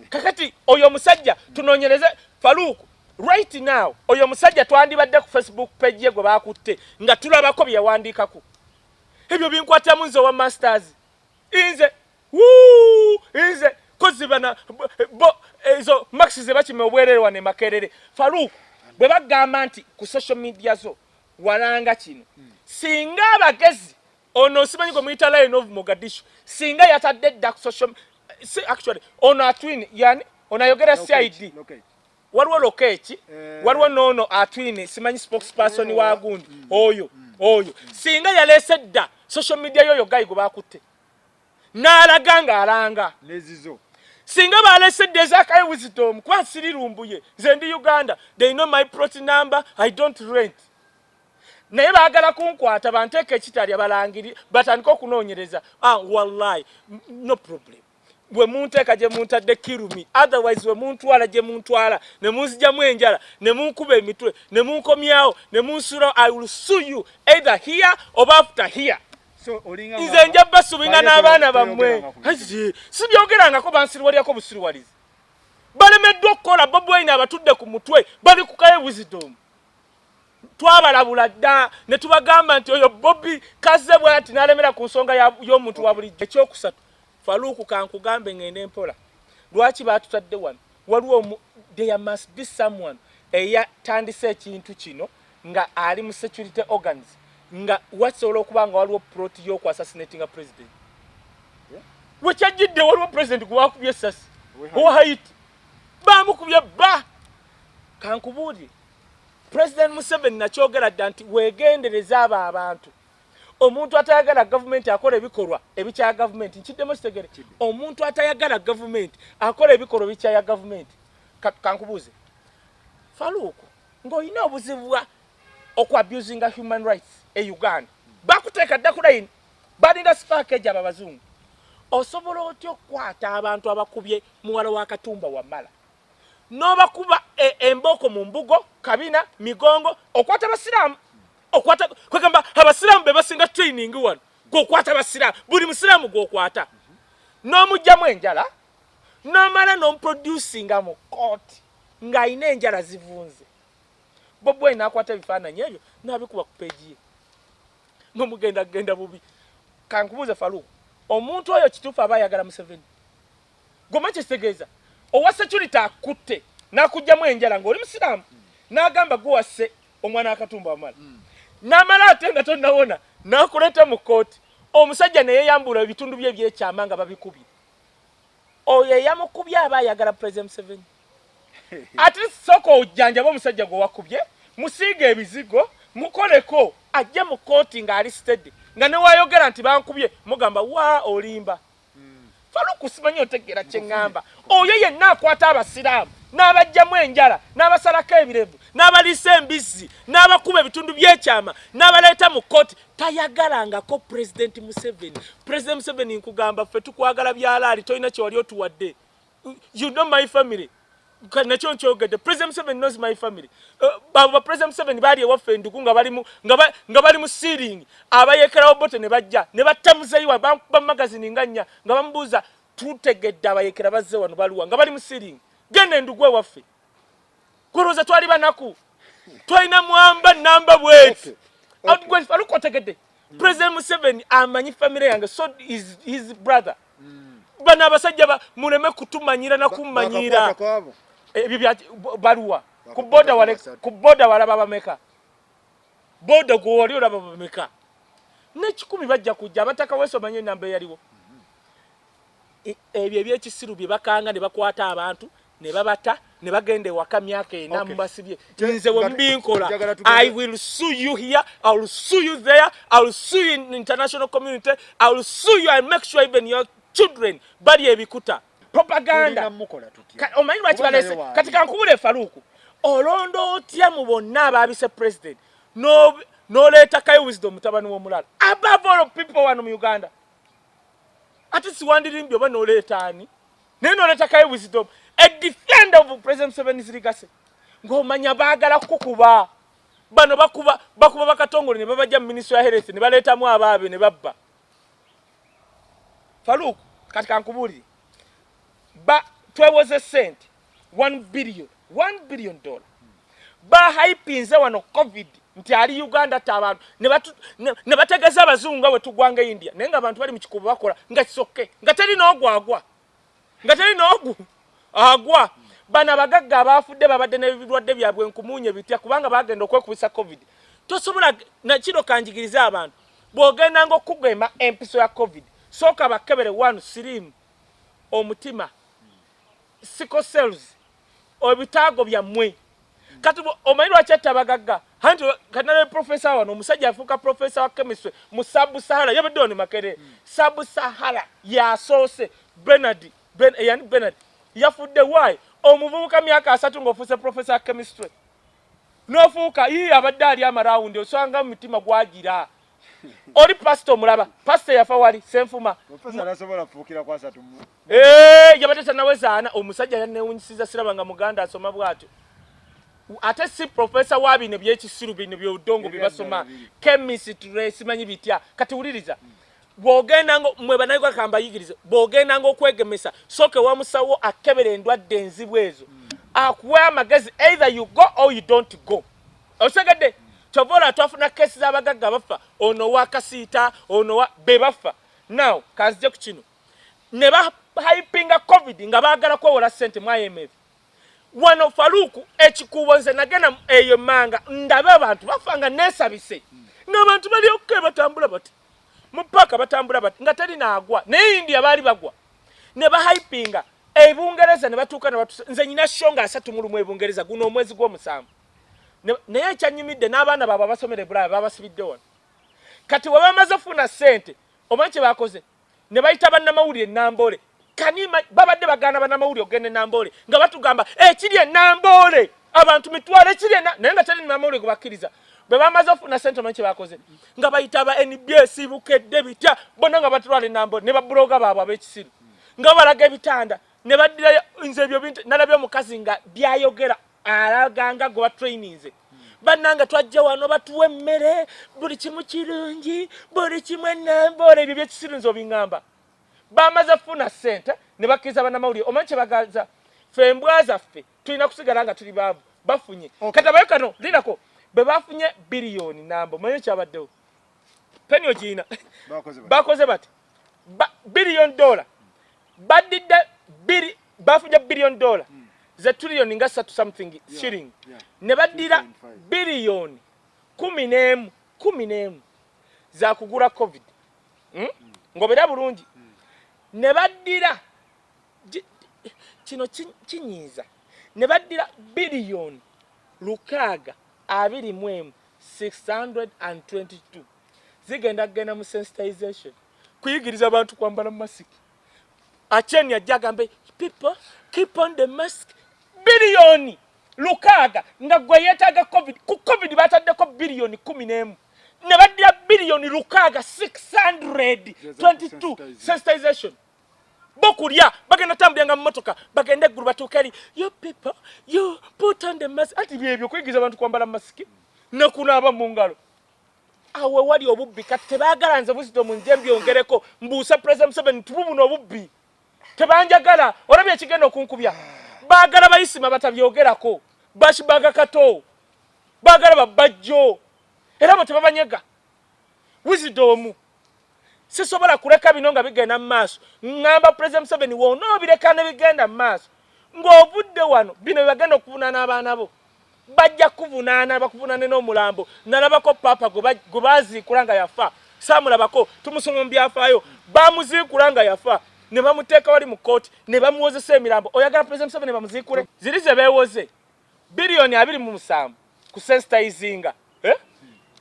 Kakati oyo omusajja tunonyereze Farouk right now. Oyo omusajja twandibadde ku Facebook page ye gwe bakutte nga tulabako bye yawandiikako. Ebyo binkwatamu nze owa masters. Nze nze kozi bana bo ezo max ze bakima obwerere wane Makerere. Farouk bwe bagamba nti ku social media zo walanga kino, singa abagezi ono simanyi gwe muyita Lion of Mogadishu, singa yatadde dda ku social si, actually ono Atwine yani ono ayogera CID, waliwo Lokech, waliwo noono Atwine, simanyi spokesperson wa gundi oyo oyo, singa yaleese dda social media yoyo guy gwe bakutte n'alaga ng'alanga nezizo, singa balese dda ezakaye wisdom, kuba sirirumbuye nze ndi Uganda, they know my plot number, I don't rent, naye baagala kunkwata banteeka ekitalya balangiri batandike okunoonyereza. Ah, wallahi no problem, bwe munteeka gye muntadde kirumi, otherwise we muntwala gye muntwala ne munzijamu enjala ne munkuba emitwe ne munkomyawo ne munsulawo, I will sue you either here or after here. So olinga nze nja basubinga n'abaana bammwe. Sibyogerangako, bansiriwalyako busiriwalizi, balemeddwa okukola. Bobi Wine abatudde ku mutwe bali ku Kaye Wisdom. Twabalabula dda ne tubagamba nti oyo Bobi kaze bwati n'alemera ku nsonga y'omuntu wa bulijjo. Ekyokusatu, Faluuku, kankugambe ngende mpola, lwaki batutadde wano? Waliwo, there must be someone eyatandise ekintu kino nga ali mu security organs, nga wasobola okuba nga waliwo plot y'okuassassinatinga president. Wekyajjidde waliwo president gwe bakubye essasi owa Haiti, bamukubye ba. Kankubuulire, President Museveni nakyogera dda nti weegendereza abo abantu. Omuntu atayagala gavumenti akola ebikolwa ebikyaya gavumenti. Nkiddemu kitegere, omuntu atayagala gavumenti akola ebikolwa ebikyaya gavumenti. Kankubuuze Faluuku, ng'olina obuzibu bwa okuabusinga human rights e Uganda, bakuteeka dda ku line, balinda spark egi abo abazungu. Osobola otya okukwata abantu abakubye muwala wa Katumba Wamala n'obakuba embooko mu mbugo kabina migongo? Okwata abasiraamu, okwata kwegamba abasiraamu be basinga training wano, gwokwata abasiraamu, buli musiraamu gwokwata n'omugjamu enjala n'omala n'omuproducinga mu kooti ng'alina enjala zivunze. Bobi Wine n'akwata ebifaananyi ebyo n'abikuba ku page ye, mwe mugenda kugenda bubi. Kankubuuze Faluku, omuntu oyo kituufu aba ayagala Museveni? Goma kyekitegeeza owa security akutte n'akugjamu enjala ng'oli musiraamu, n'agamba gwe wasse omwana Akatumba Wamala, n'amala ate nga tonnawona n'akuleeta mu kkooti, omusajja ne yeeyambula ebitundu bye ebyekyama nga babikubye. Oyo eyamukubye aba ayagala President Museveni? At least sooka ojjanjabe omusajja gwe wakubye, musiiga ebizigo, mukoleko ajje mu kkooti ng'ali steady, nga newayogera nti bankubye mugamba wa olimba. Faluku, simanyi otegeera kye ŋŋamba. Oyo yenna akwata abasiraamu n'abajjamu enjala n'abasalako ebirevu n'abaliisa embizzi n'abakuba ebitundu by'ekyama n'abaleeta mu kkooti tayagalangako President Museveni. President Museveni, nkugamba ffe tukwagala byalaali, tolina kyewali otuwadde. You know my family, nakyo nkyogedde, President Museveni knows my family. Abo ba President Museveni baali ewaffe endugu nga bali mu ceiling, abayekerawo bote ne bajja ne batta muzeeyi wa bamukuba magazini nga nnya nga bamubuuza, tutegedde abayekera bazze wano, baluwa? Nga bali mu ceiling. Genda endugu ewaffe, kulowooza twali banaku, twalina mwamba namba bweti. Aluka otegedde, President Museveni amanyi family yange, so is his brother. Bano abasajja muleme kutumanyira nakumanyira ebyo bya baluwa ku boda wale, ku boda walaba bameka? Boda gwe wali olaba bameka? N'ekikumi bajja kujja abataka weso omanye enamba eyaliwo. Ebyo ebyekisiru bye bakanga ne bakwata abantu ne babata ne bagenda ewaka myaka ena mubasibye. Nze we mbinkola, I will sue you here, I will sue you there, I will sue you in international community, I will sue you and make sure even your children bali ebikuta propaganda. Omanyi lwaki balese? Kati kankubule Faluku, olonda otya mu bonna abaabise president n'oleeta Kaye Wisdom mutabani w'omulala above all people wano mu Uganda? Ate siwandirimbye oba n'oleeta ani, naye n'oleeta Kaye Wisdom, a defender of President Museveni's legacy, ng'omanya baagala kukuba. Bano bakuba bakuba bakatongole ne babajja mu ministry ya health ne baleetamu abaabe ne babba. Farouk, kati kankubuulire, ba twewoze sente 1 billion, 1 billion dollar. Bahypinze wano COVID nti ali Uganda ta abantu ne bategeeza abazungu nga bwe tugwanga India, naye nga abantu bali mu kikubo bakola nga kisokke, nga teri n'ogwagwa, nga teri n'ogu agwa. Bano abagagga abaafudde babadde n'ebirwadde byabwe nkumuunye bitya, kubanga bagenda okwekubisa COVID. Tosobola nakino. Kanjigirize abantu, bw'ogendanga okugema empiso ya COVID, sooka bakebere one siriimu, omutima, sickle cells, ebitaago byammwe. Kati omanyi lwaki atta abagagga? Anti kanale profesa wano, omusajja afuuka profesa wa chemistry mu Sub Sahara, yabadde wano Makerere. Sub Sahara yasoose. Bernard ben, yani Bernard yafudde. Why? Omuvubuka myaka 30 ng'ofuuse profesa wa chemistry, n'ofuuka ii abadde ali amarawundi, osanga mu mutima gwagira. Oli pasita, omulaba pasita yafa wali Senfuma. Profesa nasobola kufuukira ku 30 mu Eh, yabadde tanawezaana. Omusajja yanewunyisiza, siraba nga muganda asoma bw'atyo, ate si profesa wa bino byekisiru, bino byodongo bye basoma chemistry, simanyi bitya. Kati wuliriza, bw'ogendanga mwe bannayuganda, kambayigirize, bw'ogendanga okwegemesa, sooka ewa musawo akebera endwadde enzibu ezo, akuwe amagezi, either you go or you don't go. Osegedde? Kyova olaba twafuna kesi z'abagagga bafa, ono wa Kasiita, ono wa be bafa. Now kanzije ku kino, ne bahypinga COVID nga baagala kwewola ssente mu IMF. Wano Faluku, ekikuubo, nze nagenda eyo manga ndabe abantu bafa nga neesabise, ng'abantu bali okke, batambula bati mu paaka, batambula bati nga teri naagwa, naye India baali bagwa. Ne bahypinga ebungereza ne batuuka ne batusa. Nze nyina show nga 31 ebungereza guno omwezi gw'omusanvu. Naye ekyanyumidde, n'abaana baabwe abasomera ebulaaya babasibidde wano. Kati we bamaze ofuna ssente, omanyi kye bakoze? Ne bayita bannamawulire Namboole. Kanima babadde bagaana bannamawulire okugenda e Namboole, nga batugamba ekiri e Namboole abantu mitwalo ekiri ena, naye nga teri namawulire gwe bakkiriza. Bwe bamaze ofuna ssente, omanyi kye bakoze? Nga bayita ba NBS, Bukedde, bitya, bonna nga batwala e Namboole ne babuloga baabwe ab'ekisiru, nga balaga ebitanda ne baddirayo. Nze ebyo bintu nalabye omukazi nga byayogera alaganga gwe batraininze. Bannanga, twajja wano batuwa emmere, buli kimu kirungi, buli kimu enamboole. Ebyo byekisiru nze obiŋŋamba. Bamaze funa ssente ne bakkiriza bannamawulire. Omanyi kye bagaza? Ffe embwa zaffe tulina kusigala nga tuli baavu. Bafunye kati abayo kano linako, bwe bafunye biliyoni namba, omanyi ekyabaddewo? Peni ogiina? Bakoze bati, biliyoni dola baddidde biri, bafunye biliyoni dola ze triliyoni nga 3 something shilling, ne baddira 2.5. biliyoni 11, 11 za kugula COVID. Ngobera bulungi, ne baddira kino kinyiiza, ne baddira biliyoni 621, 622 zigenda kugenda mu sensitization, kuyigiriza abantu kwambala masiki. Acheni ajja agambe, "People, keep on the mask." Biliyoni 6 nga gwe yeetaaga COVID. Ku COVID bataddeko biliyoni 11, ne baddira biliyoni 6, 622 sensitization. Bo kulya bagenda tambulanga mu motoka, bagende eggulu, batuuke eri, "You people, you put on the mask." Ati byebyo kuyigiriza abantu kwambala masiki nekunaaba mu ngalo. Awo wewali obubbi. Kati tebaagala nze Wisdom nje mbyongereko, mbuusa President Museveni tububuno obubbi. Tebanjagala. Olabye ekigenda okunkubya? Baagala bayisima batabyogerako, bashibaga kato, baagala babajjo, era bo tebabanyega. Wisdom, sisobola kuleka bino nga bigenda mu maaso. Ŋŋamba President Museveni, wonoobireka ne bigenda mu maaso ng'ovudde wano, bino byebagenda okuvunaana abaana bo, bajja kuvunaana, bakuvunaane n'omulambo. Nalabako papa gwe baziikula nga yafa, saamulabako, tumusoma mu byafaayo. Bamuziikula nga yafa ne bamuteeka wali mu kooti ne bamuwozesa emirambo. Oyagala President Museveni bamuziikule? Ziri ze beewoze biliyoni 27 ku sensitizinga, eh?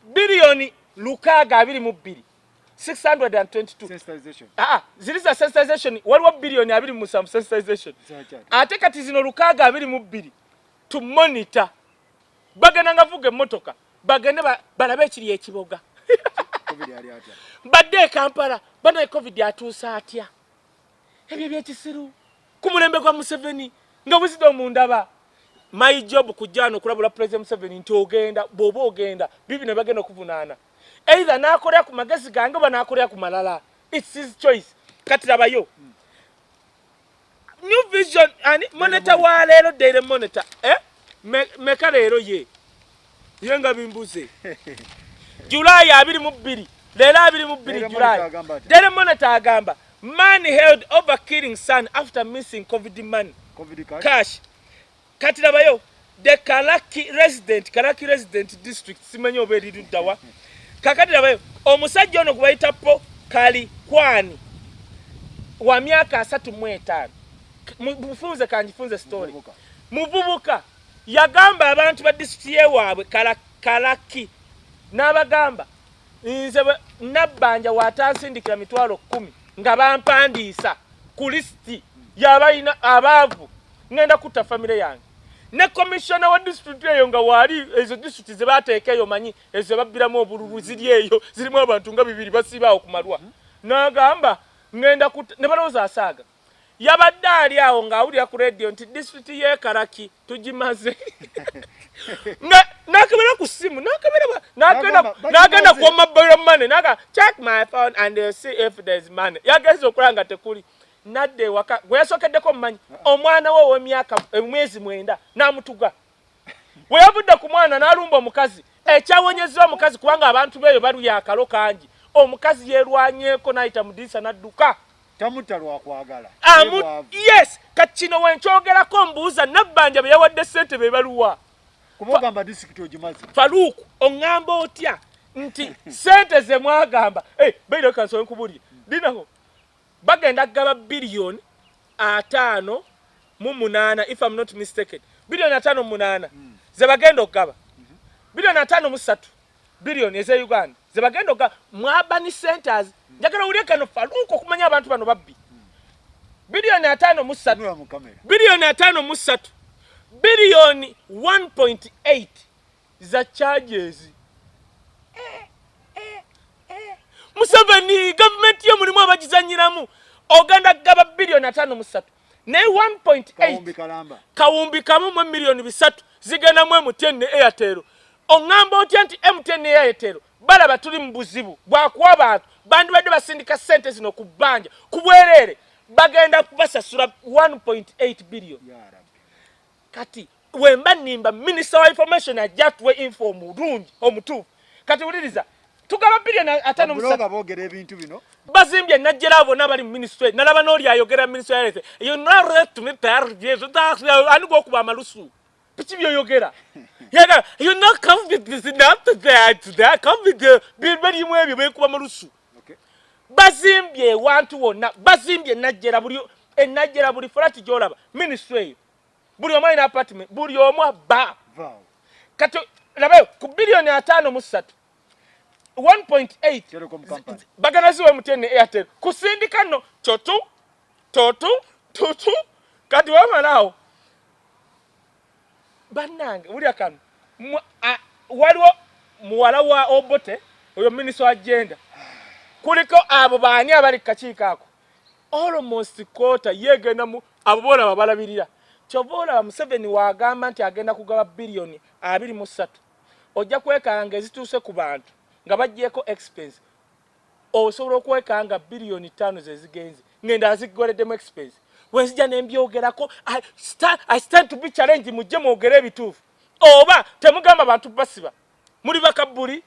Biliyoni 622, 622. Sensitization. Ah, ziri za sensitization. Waliwo biliyoni 27 sensitization. Zakyali. Ate kati zino 622 to monitor. Bagenda nga vuga emmotoka, bagende balabe ekiri ekiboga. COVID ali atya? Badde e Kampala banaye, COVID atuusa atya? Ebyo byekisiru ku mulembe gwa Museveni nga Wisdom ndaba. My job kujja wano okulabula President Museveni nti ogenda, bw'oba ogenda bibino bagenda okuvunaana, either n'akolera ku magezi gange oba n'akolera ku malala. It's his choice. Kati labayo New Vision ani Monitor wa leero, Daily Monitor, eh? Meka leero ye ye nga bimbuze July 22, leero 22 July. Daily Monitor agamba, "Man held over killing son after missing COVID money." COVID cash. Cash. Kati labayo the Kalaki resident, Kalaki resident district, simanyi oba eri luddawa. Kakati labayo omusajja ono gwe bayita Po Kali Kwani wa myaka 35. Mufunze, kangifunze story. Muvubuka. Muvubuka yagamba abantu ba disitulikiti yewaabwe Kalaki, n'abagamba, "Nze Nabbanja watansindikira 100,000 nga bampandiisa ku lisiti yabalina abaavu, ngenda kutta famire yange." Ne komishona wa disitulikiti eyo nga waali, ezo disitulikiti ze bateeka eyo, manyi ezo ze babbiramu obululu, ziri eyo zirimu abantu nga bibiri basiibaawo ku malwa, n'agamba, "Ngenda kutta." Ne balowooza asaaga. Yabadde ali awo ng'awulira ku rediyo nti disitulikiti y'e Kalaki tugimaze, nga nakebera ku ssimu, nakebera N'agamba, n'agenda "Bagimaze." ku mobile money, naga, "Check my phone and you see if there's money." Yagenze okulaba nga tekuli, nadda ewaka. Gwe yasookeddeko mumanyi, omwana we ow'emyaka emyezi 9 n'amutuga. Bwe yavudde ku mwana n'alumba omukazi. Ekyawonyezza omukazi, kubanga abantu beeyo balya akalo kangi, omukazi yeerwanyeeko n'ayita mu dirisa n'adduka. Tamutta lwakwagala. Amu yes. Kati kino wenkyogerako, mbuuza, Nabbanja be yawadde ssente be baluwa? Kuba ogamba disitulikiti ogimaze. Faluuku, oŋŋamba otya nti ssente ze mwagamba? Hey, beire kansobe nkubulire dinako, bagenda kugaba biliyoni 58, if I'm not mistaken, biliyoni 58 ze bagenda okugaba, biliyoni 53, biliyoni eze Uganda ze bagenda okugaba mu urban centers. Njagala owulire kano, Faluuku, okumanya abantu bano babbi. Biliyoni 53, Tunula mu kamera. biliyoni 53, biliyoni 1.8 za charges. Museveni gavumenti yo mulimu abagizanyiramu. Ogenda kugaba biliyoni 53, naye 1.8 Kawumbi kalamba. Kawumbi kamu mu miliyoni 300 zigendamu MTN ne Airtel. Oŋŋamba otya nti MTN ne Airtel balaba tuli mu buzibu bwakuwa abantu, bandibadde basindika ssente zino ku bbanja ku bwereere, bagenda kubasasula 1.8 billion? Ya Rabbi. Kati wemba nimba, minisita wa information ajja atuwe info omulungi omutuufu. Kati wuliriza, tugaba biliyoni 53. Babuloga boogera ebintu bino. Bazimbye Najjera, bonna bali mu ministry. Nalaba n'oli ayogera ministry ya health, ani gwokuba amalusu? Biki byoyogera? Yaga, you know, COVID is not that that COVID birimu ebyo bekuba malusu. Bazimbye ewantu wonna, bazimbye Najjera, buli enajjera, buli flat gyolaba ministry eyo, buli omu alina apartment, buli omu abba. Vaawo. Kati labayo ku biliyoni 53, 1.8 Telecom company. Bagenda ziwa MTN ne Airtel kusindika nno totu totu tutu. Kati wamalaawo, bannange, wulya kano. Waliwo muwala wa Obote, oyo minisita wa gender, kuliko abo baani abali ku kakiiko ako, almost quarter yegenda mu abo boolaba balabirira. Kyova olaba Museveni waagamba nti agenda kugaba biliyoni 23, ojja kwekanga ezituuse ku bantu nga baggyeko expense. Osobola okwekanga biliyoni 5 zezigenze, ngenda azigoleddemu expense. Wenzija nembyogerako, I stand to be challenged. Mujje mwogere ebituufu, oba temugamba bantu basiba muli bakabuli.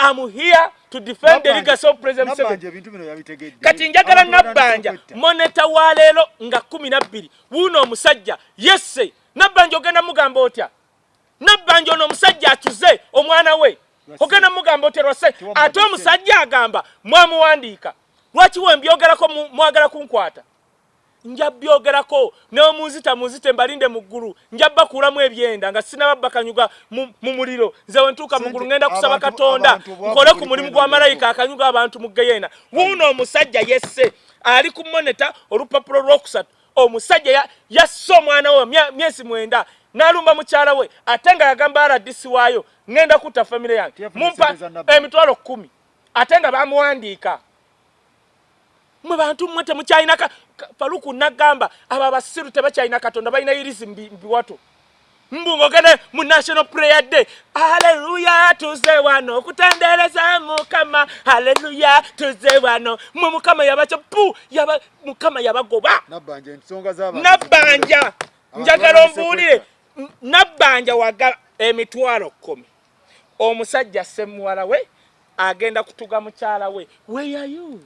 I'm here to defend the legacy of President Museveni. Nabbanja ebintu bino yabitegedde. Kati njagala Abantu batandika Nabbanja okwetta. Monitor wa leero nga 12, wuuno omusajja yesse Nabbanja. Ogenda mugamba otya Nabbanja ono omusajja atuze omwana we? Lwase. Ogenda mugamba otya Lwase? Tiwamuwadde Ate omusajja agamba mwamuwandiika. Lwaki wembyogerako mwagala kunkwata? Nja byogerako newe munzita, munzite, mbalinde mu ggulu. Nja bakuulamu ebyenda nga sinababba kanyuga mu muliro. Nze wentuuka mu ggulu ngenda kusaba Katonda Abantu obwavu nkole ku buli mulimu kwena gwa malayika ndeko. akanyuga abantu mu geyeena. Wuuno omusajja yesse, ali ku Monitor olupapula olwokusatu. Omusajja yasse omwana we myezi 9, n'alumba mukyala we, ate nga yagamba RDC waayo, "Ngenda kutta famire yange." Teyafuna Mumpa ssente za Nabbi. 10,000, ate nga bamuwandiika. Mwe bantu mmwe temukyalina Faluku nagamba abo abasiru tebakyalina Katonda, balina irizi mu biwato. Mbu ng'ogende mu National Prayer Day, haleluya, tuze wano okutendereza Mukama, haleluya, tuze wano. Mwe Mukama yabakya pu yaba Mukama yabagoba. Nabbanja ensonga z'abantu. Nabbanja njagala ombuulire, Nabbanja wagala 100,000, omusajja asse muwala we, agenda kutuga mukyala we, weyayu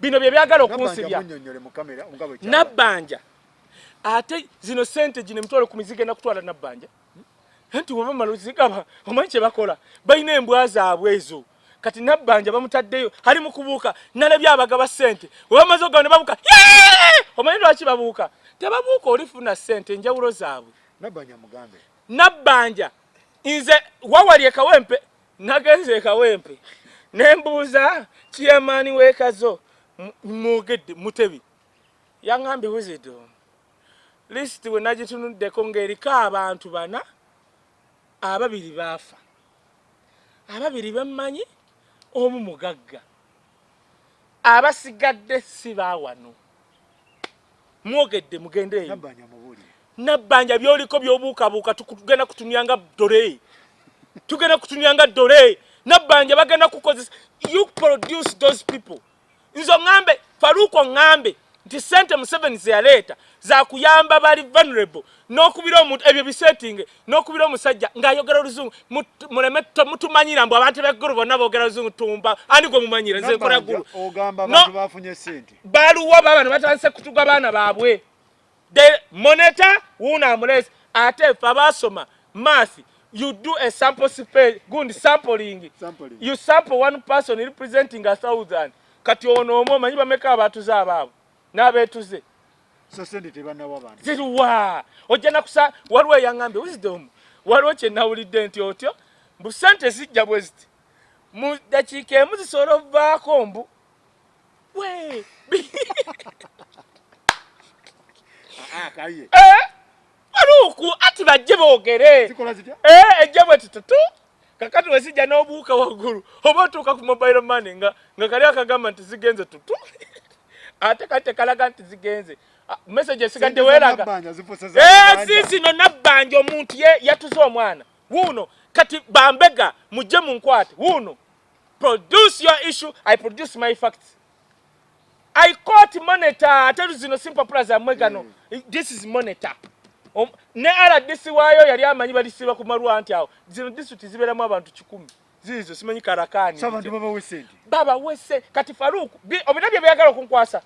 bino bye byagala okunsibya. Nabbanja ate zino sente gino 100,000 zigenda kutwala Nabbanja nti weba malo zigaba, omanyi kye bakola, balina embwa zaabwe ezo. Kati Nabbanja bamutaddeyo ali mu kubuuka, nalabye abagaba sente webamaze okugaba ne babuuka. Omanyi lwaki babuuka? Tebabuuka olifuna sente, enjawulo zaabwe. Nabbanja mugambe. Nabbanja nze wawali ekawempe, nagenze ekawempe nembuuza chairman w'ekazo mwogedde Mutebi, yaŋŋambye Wisdom list we nagitunuddeko ng'eriko abantu bana, ababiri baafa, ababiri bemmanyi, omu mugagga, abasigadde si baawano. Mwogedde mugende eyo. Nabbanja byoliko byobuukabuuka, tugenda kutumya nga ddole, tugenda kutumya nga ddole. Nabbanja bagenda kukozesa. You produce those people. Nze oŋŋambe Faruuko, oŋŋambe nti sente Museveni zeyaleeta zakuyamba bali vulnerable, n'okubira omuntu ebyo bisetinge, n'okubira omusajja ng'ayogera oluzungu. Muleme mutumanyira mbu abantu beggulu bonna boogera oluzungu. Tumba ani gwe mumanyira? Nze nkola ggulu. Baluwa babano batandise kutuga baana baabwe. The monitor wuuno amulese. Ate fe abaasoma math, you do a sample space gundi sampling. Sampling. You sample one person representing 1,000. Kati ono omu omanyi bameka abatuze abaabo n'abeetuze? So sente tebanawa bantu. Ziruwa? Ojja nakusa. Waliwo eyaŋŋambye Wisdom, waliwo kye nawulidde nti otyo mbu sente zijja bwe ziti mu dakiika emu zisobola ovaako mbu we. Ah, kaye. Eh, Faruku ati bajje boogere. Zikola zitya? Eh, ejja bwe tututu kakati wezijja n'obuuka waggulu oba otuuka ku mobile money nga kali akagamba nti zigenze tutu, ate kati tekalaga nti zigenze. Ah, message esigadde weeraga. Nabbanja zifuuse za Eh, Nabbanja. Si zino Nabbanja omuntu ye yatuze omwana wuuno. Kati bambega mujje munkwate wuuno. Produce your issue, I produce my facts. I quote Monitor. Ate zino si mpapula zammwe gano. This is Monitor. Ne RDC waayo yali amanyi balisiba ku malwa nti awo zino district zibeeramu abantu 100, ziizo simanyi Karakani. So abantu babawe sente. Babawese. Kati Faruku obina bye byagala okunkwasa,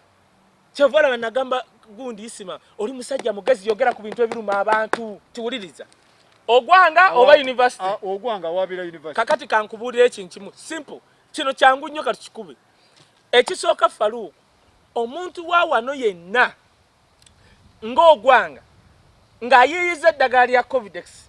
kyova olaba nagamba gundi Isima oli musajja mugezi, yogera ku bintu ebiruma abantu. Tiwuliriza ogwanga oba university. Ah, ogwanga wabira university. Kakati kankubuulira ekintu kimu simple, kino kyangu nnyo, kati kikube. Ekisooka Faruku, omuntu wa wano yenna ng'ogwanga ng'ayiiyiza eddagala lya Covidex,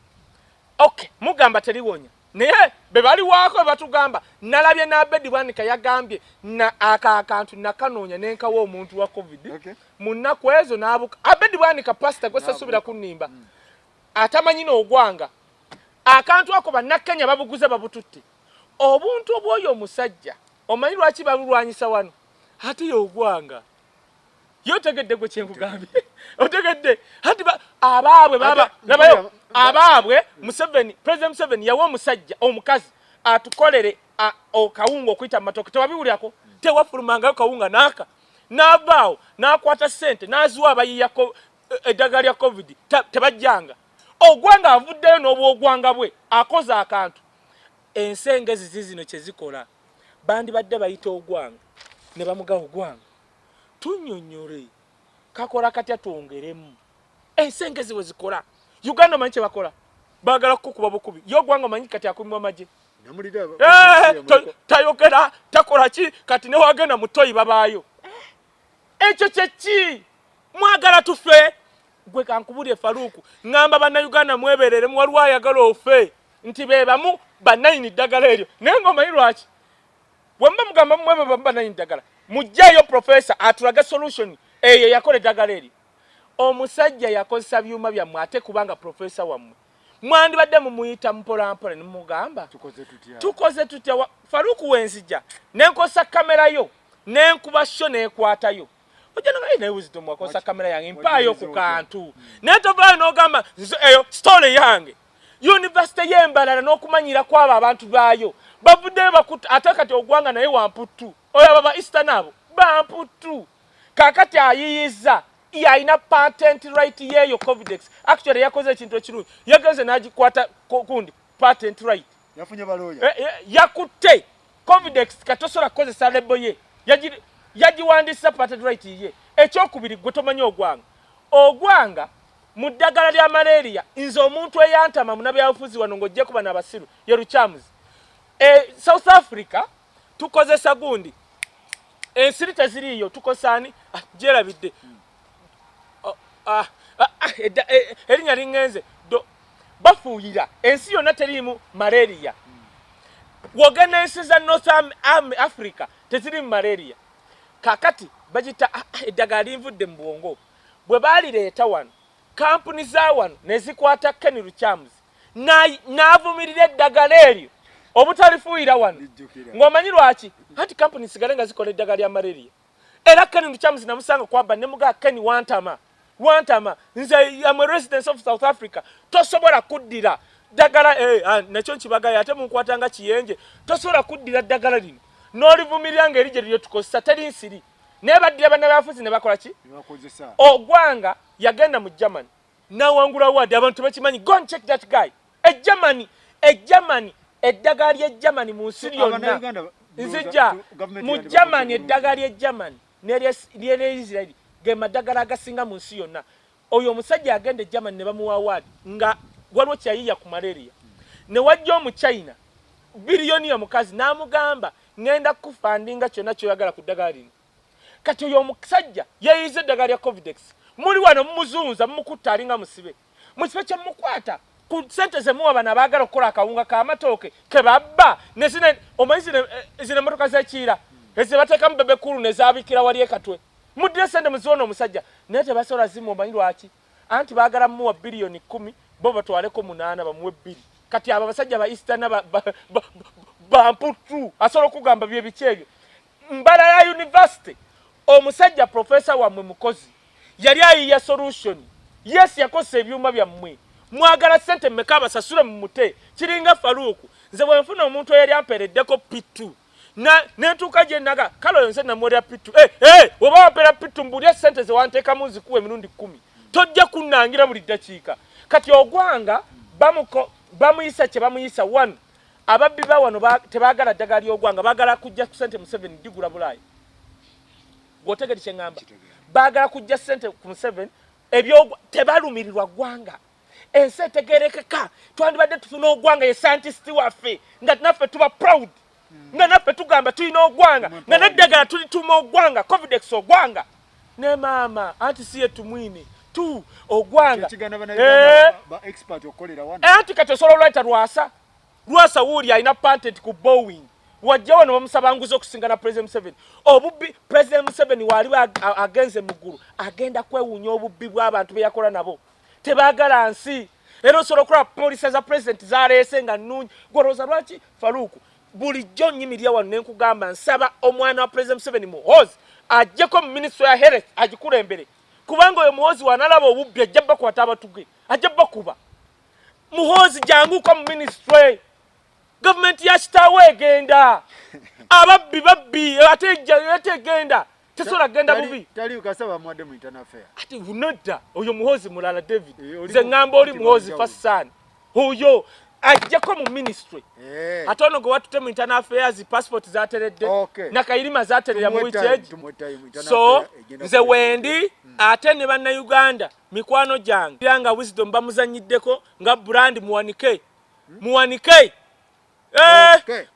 okay, mugamba teliwonya, naye be baliwaako batugamba. Nalabye n'Abedi Bwanika yagambye na aka akantu nakanoonya nenkawa omuntu wa COVID mu nnaku ezo n'abuka. Abedi Bwanika pasita gwe sasuubira kunnimba, atamanyi n'ogwanga akantu ako bannakenya babuguze babututte. Obuntu obw'oyo omusajja omanyi lwaki babulwanyisa wano? Ate yogwanga ye otegedde gwe kyenkugambye, otegedde? Ati abaabwe baba labayo abaabwe Museveni, President Museveni yawa omusajja omukazi atukolere kawunga okuyita mu matooke. Tewabiwulyako? Tewafulumangayo kawunga naaka. N'avaawo n'akwata ssente n'aziwa abayiyako eddagala lya COVID, tebajjanga. Ogwanga avuddeyo n'obwogwanga bwe akoze akantu. Ensi engezi zizino kyezikola, bandibadde bayita ogwanga ne bamugawa ogwanga tunnyonnyole kakola katya twongeremu. Ensi engezi bwe zikola. Uganda omanyi kye bakola? Baagala kukukuba bukubi. Ye ogwanga omanyi kati akuumibwa magye. Eh, tayogera, takola ki, kati newagenda mu toyi babaayo. Ekyo kyeki mwagala tufe? Gwe kankubulye Faruku, ŋŋamba bannayuganda mwebereremu. Waliwo ayagala ofe nti be bamu bannayini ddagala eryo, naye ng'omanyi lwaki bwe muba mugamba mwebe bamu bannayini ddagala? Mugjeeyo professor atulage solution eyo yakola eddagala eryo. Omusajja yakozesa byuma byammwe, ate kubanga professor wammwe mwandibadde mumuyita mpolampola nemugamba tukoze tutya. Faruku, wenzija nenkozesa kamera yo nenkuba show nekwatayo. Ojja noga naye Wisdom wakozesa kamera yange, mpaayo ku kantu. Naye tovaayo n'ogamba eyo story yange. Yunivasite y'Embalala n'okumanyira kwabo abantu baayo bavuddeyo bakutta. Ate kati Ogwanga naye wamputtu oyo, abo ba Eastern abo bamputtu. Kakati ayiyiza yalina patent right yeeyo Covidex. Actually yakoze ekintu ekirungi, yagenze n'agikwata kundi patent right. Yafunye balooya. Yakutte Covidex, katosobola kukozesa label ye, yagiwandiisa patent right ye. Ekyokubiri, gwe tomanyi Ogwanga. Ogwanga mu ddagala lya malaria, nze omuntu eyantama munabyabufuzi wano ng'ojjeko bano abasiru ye Lukyamuzi. South Africa tukozesa gundi, ensiri teziriiyo, tukozesa ani? Ah, gyerabidde. Oh, ah, ah, erinnya liŋŋenze. Bafuuyira ensi yonna, teriimu malaria. Wogenda ensi za North Africa tezirimu malaria. Kakati bagita eddagala linvudde mu bwongo. Bwe baalireeta wano, kampuni za wano ne zikwata Ken Lukyamuzi n'avumirira eddagala eryo obutalifuuyira wano. Lijjukira. Ng'omanyi lwaki? Anti kampuni sigale nga zikola eddagala lya malaria. Era Ken Lukyamuzi namusanga kwaba ne mugaa, "Ken, wantama, wantama. Nze am a resident of South Africa, tosobola kuddira ddagala." Nakyo nkibagayo ate munkwata nga kiyenje. Tosobola kuddira ddagala lino n'olivumirira ng'eri gye lyo tukozesa, teri nsiri. Naye baddira bannabyabufuzi ne bakola ki? Nebakozesa. Ogwanga yagenda mu Germany nawangula award, abantu tebakimanyi. Go and check that guy e Germany. E Germany, eddagala ly'e Germany mu nsi lyonna. Abannayuganda Nzija gavumenti mu yandibakose Germany. bulungi. Eddagala ly'e Germany n'erye Israel ge maddagala agasinga mu nsi yonna. Oyo omusajja agenda e Germany ne bamuwa award nga waliwo kyayiya ku malaria. Ne wajja Omuchina billionaire mukazi n'amugamba, "Ŋŋenda kufundinga kyonna kyoyagala ku ddagala lino." Kati oyo omusajja yeeyiza eddagala lya Covidex, muli wano mumuzunza, mumukutta, alinga musibe. Mu kifo kyemukwata ku sente zemuwa bano abaagala okukola akawunga k'amatooke ke babba nezine, omanyi zino emmotoka z'ekiira ezebateekamu Bebe Cool nezabikira wali ekatwe. Muddire sente muziwona omusajja, naye tebasobola zimu. Omanyi lwaki? Anti baagala mumuwa 10 biliyoni, bo batwaleko 8, bamuwe 2. Kati abo abasajja ba Eastern bamputu, asobola okugamba bye biki ebyo. Mbarara University, omusajja profesa wammwe mukozi yali ayiya solution. Yes, yakozesa ebyuma byammwe. Mwagala sente mmeka abasasule mumute? Kiringa Faruuku, nze bwe nfuna omuntu eyali ampeereddeko P2 nentuuka gye naga, kale oyo nze namuwerera P2. Oba wampeera P2, mbulya sente zewanteekamu nzikuwa emirundi 10, tojja kunnangira buli ddakiika. Kati Ogwanga bamuyisa kye bamuyisa. One, ababbi ba wano tebaagala ddagala ly'Ogwanga, baagala kujja ku sente Museveni digula Bulaaya. Gwotegeri kye ŋŋamba? Baagala kujja sente ku Museveni. Ebyo tebalumirirwa ggwanga. Ensi etegerekeka, twandibadde tufuna Ogwanga ye scientist waffe, nga naffe tuba proud, nga naffe tugamba tulina Ogwanga, nga neddagala tulituuma Ogwanga, Covidex Ogwanga ne maama anti si ye Tumwine tu Ogwanga. Kyekiganda bannayuganda ba expert okukolera wano. Anti kati osobola olwayita Lwasa. Lwasa wuuli alina patent ku Boeing, wajja wano bamusaba nguzi okusinga na President Museveni. Obubbi, President Museveni waaliwo agenze mu ggulu, agenda kwewuunya obubbi bw'abantu be yakola nabo. Tebaagala nsi. Era osobola okulaba policy za president zaleese nga nnungi. Gwolowooza lwaki, Faruku, bulijjo nnyimirira wano ne nkugamba nsaba omwana wa President Museveni Muhoozi ajjeko mu ministry ya health agikulembere? Kubanga oyo Muhoozi wanalaba obubbi ajja bakwata abatuge, ajja bakuba. Muhoozi, janguko mu ministry. Gavumenti ya kitaawe egenda, ababbi babbi, ate ate egenda tesobola kugenda bubi. Tali kasaba bamuwadde mu internal affair. Ati nedda, oyo Muhoozi mulala, David. Oli nze ŋŋamba oli ati Muhoozi banjawulo. Fasan oyo ajjeko mu ministry. Ate ono gwe watute mu internal affairs, passport zateredde, nakayirima zaterera mu Tumuwe wiiki time, egi. tumuwe time, internal So affair egenda nze kubeera. wendi ate ne Bannayuganda mikwano gyange, era nga Wisdom bamuzanyiddeko nga brand, muwanike, muwanike.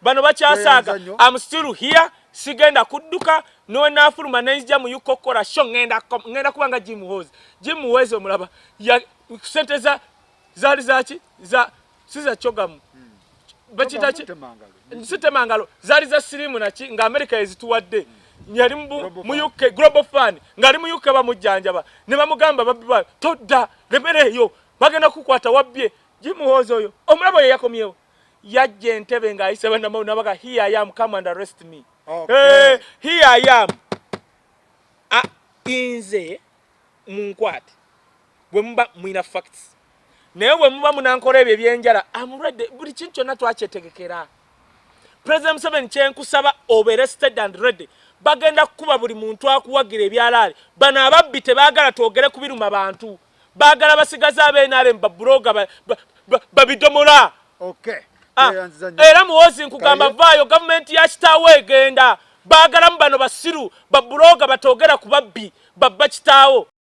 Bano bakyasaaga. Tweyanza nnyo. Am still here, sigenda kudduka. Nowe naafuluma nenzija mu UK okukola show, ngenda kuba nga Jim Muhoozi. Jim Muhoozi omulaba sente za zaali zaki za si za CHOGM, bakiyita ki? Temangalo. Sitemangalo, zaali za sirimu naki nga America ezituwadde. Yali Global mu Fund. UK, Global Fund, ng'ali mu UK bamujjanjaba ne bamugamba, "Babbi ba todda, lemera eyo, bagenda kukwata wabbye." Jim Muhoozi oyo omulaba oyo yakomyewo, yajja Entebe ng'ayise bannamawulire nabaga, "Here I am, come and arrest me." Hey, here I am. Nze munkwate bwe muba mulina facts, naye bwe muba munankola ebyo ebyenjala, am ready. Buli kintu kyonna twakyetegekera. President Museveni, kyenkusaba, obeere steady and ready. Bagenda kukuba buli muntu akuwagira ebyalaale. Bano ababbi tebaagala twogere ku biruma bantu, baagala basigaze ab'NRM, babuloga, babidomola. Ah, Tweyanziza nnyo. Era Muwozi, nkugamba, Kaye. vaayo. Gavumenti ya kitaawo egenda. Baagalamu bano basiru babuloga batogera ku babbi babba kitaawo.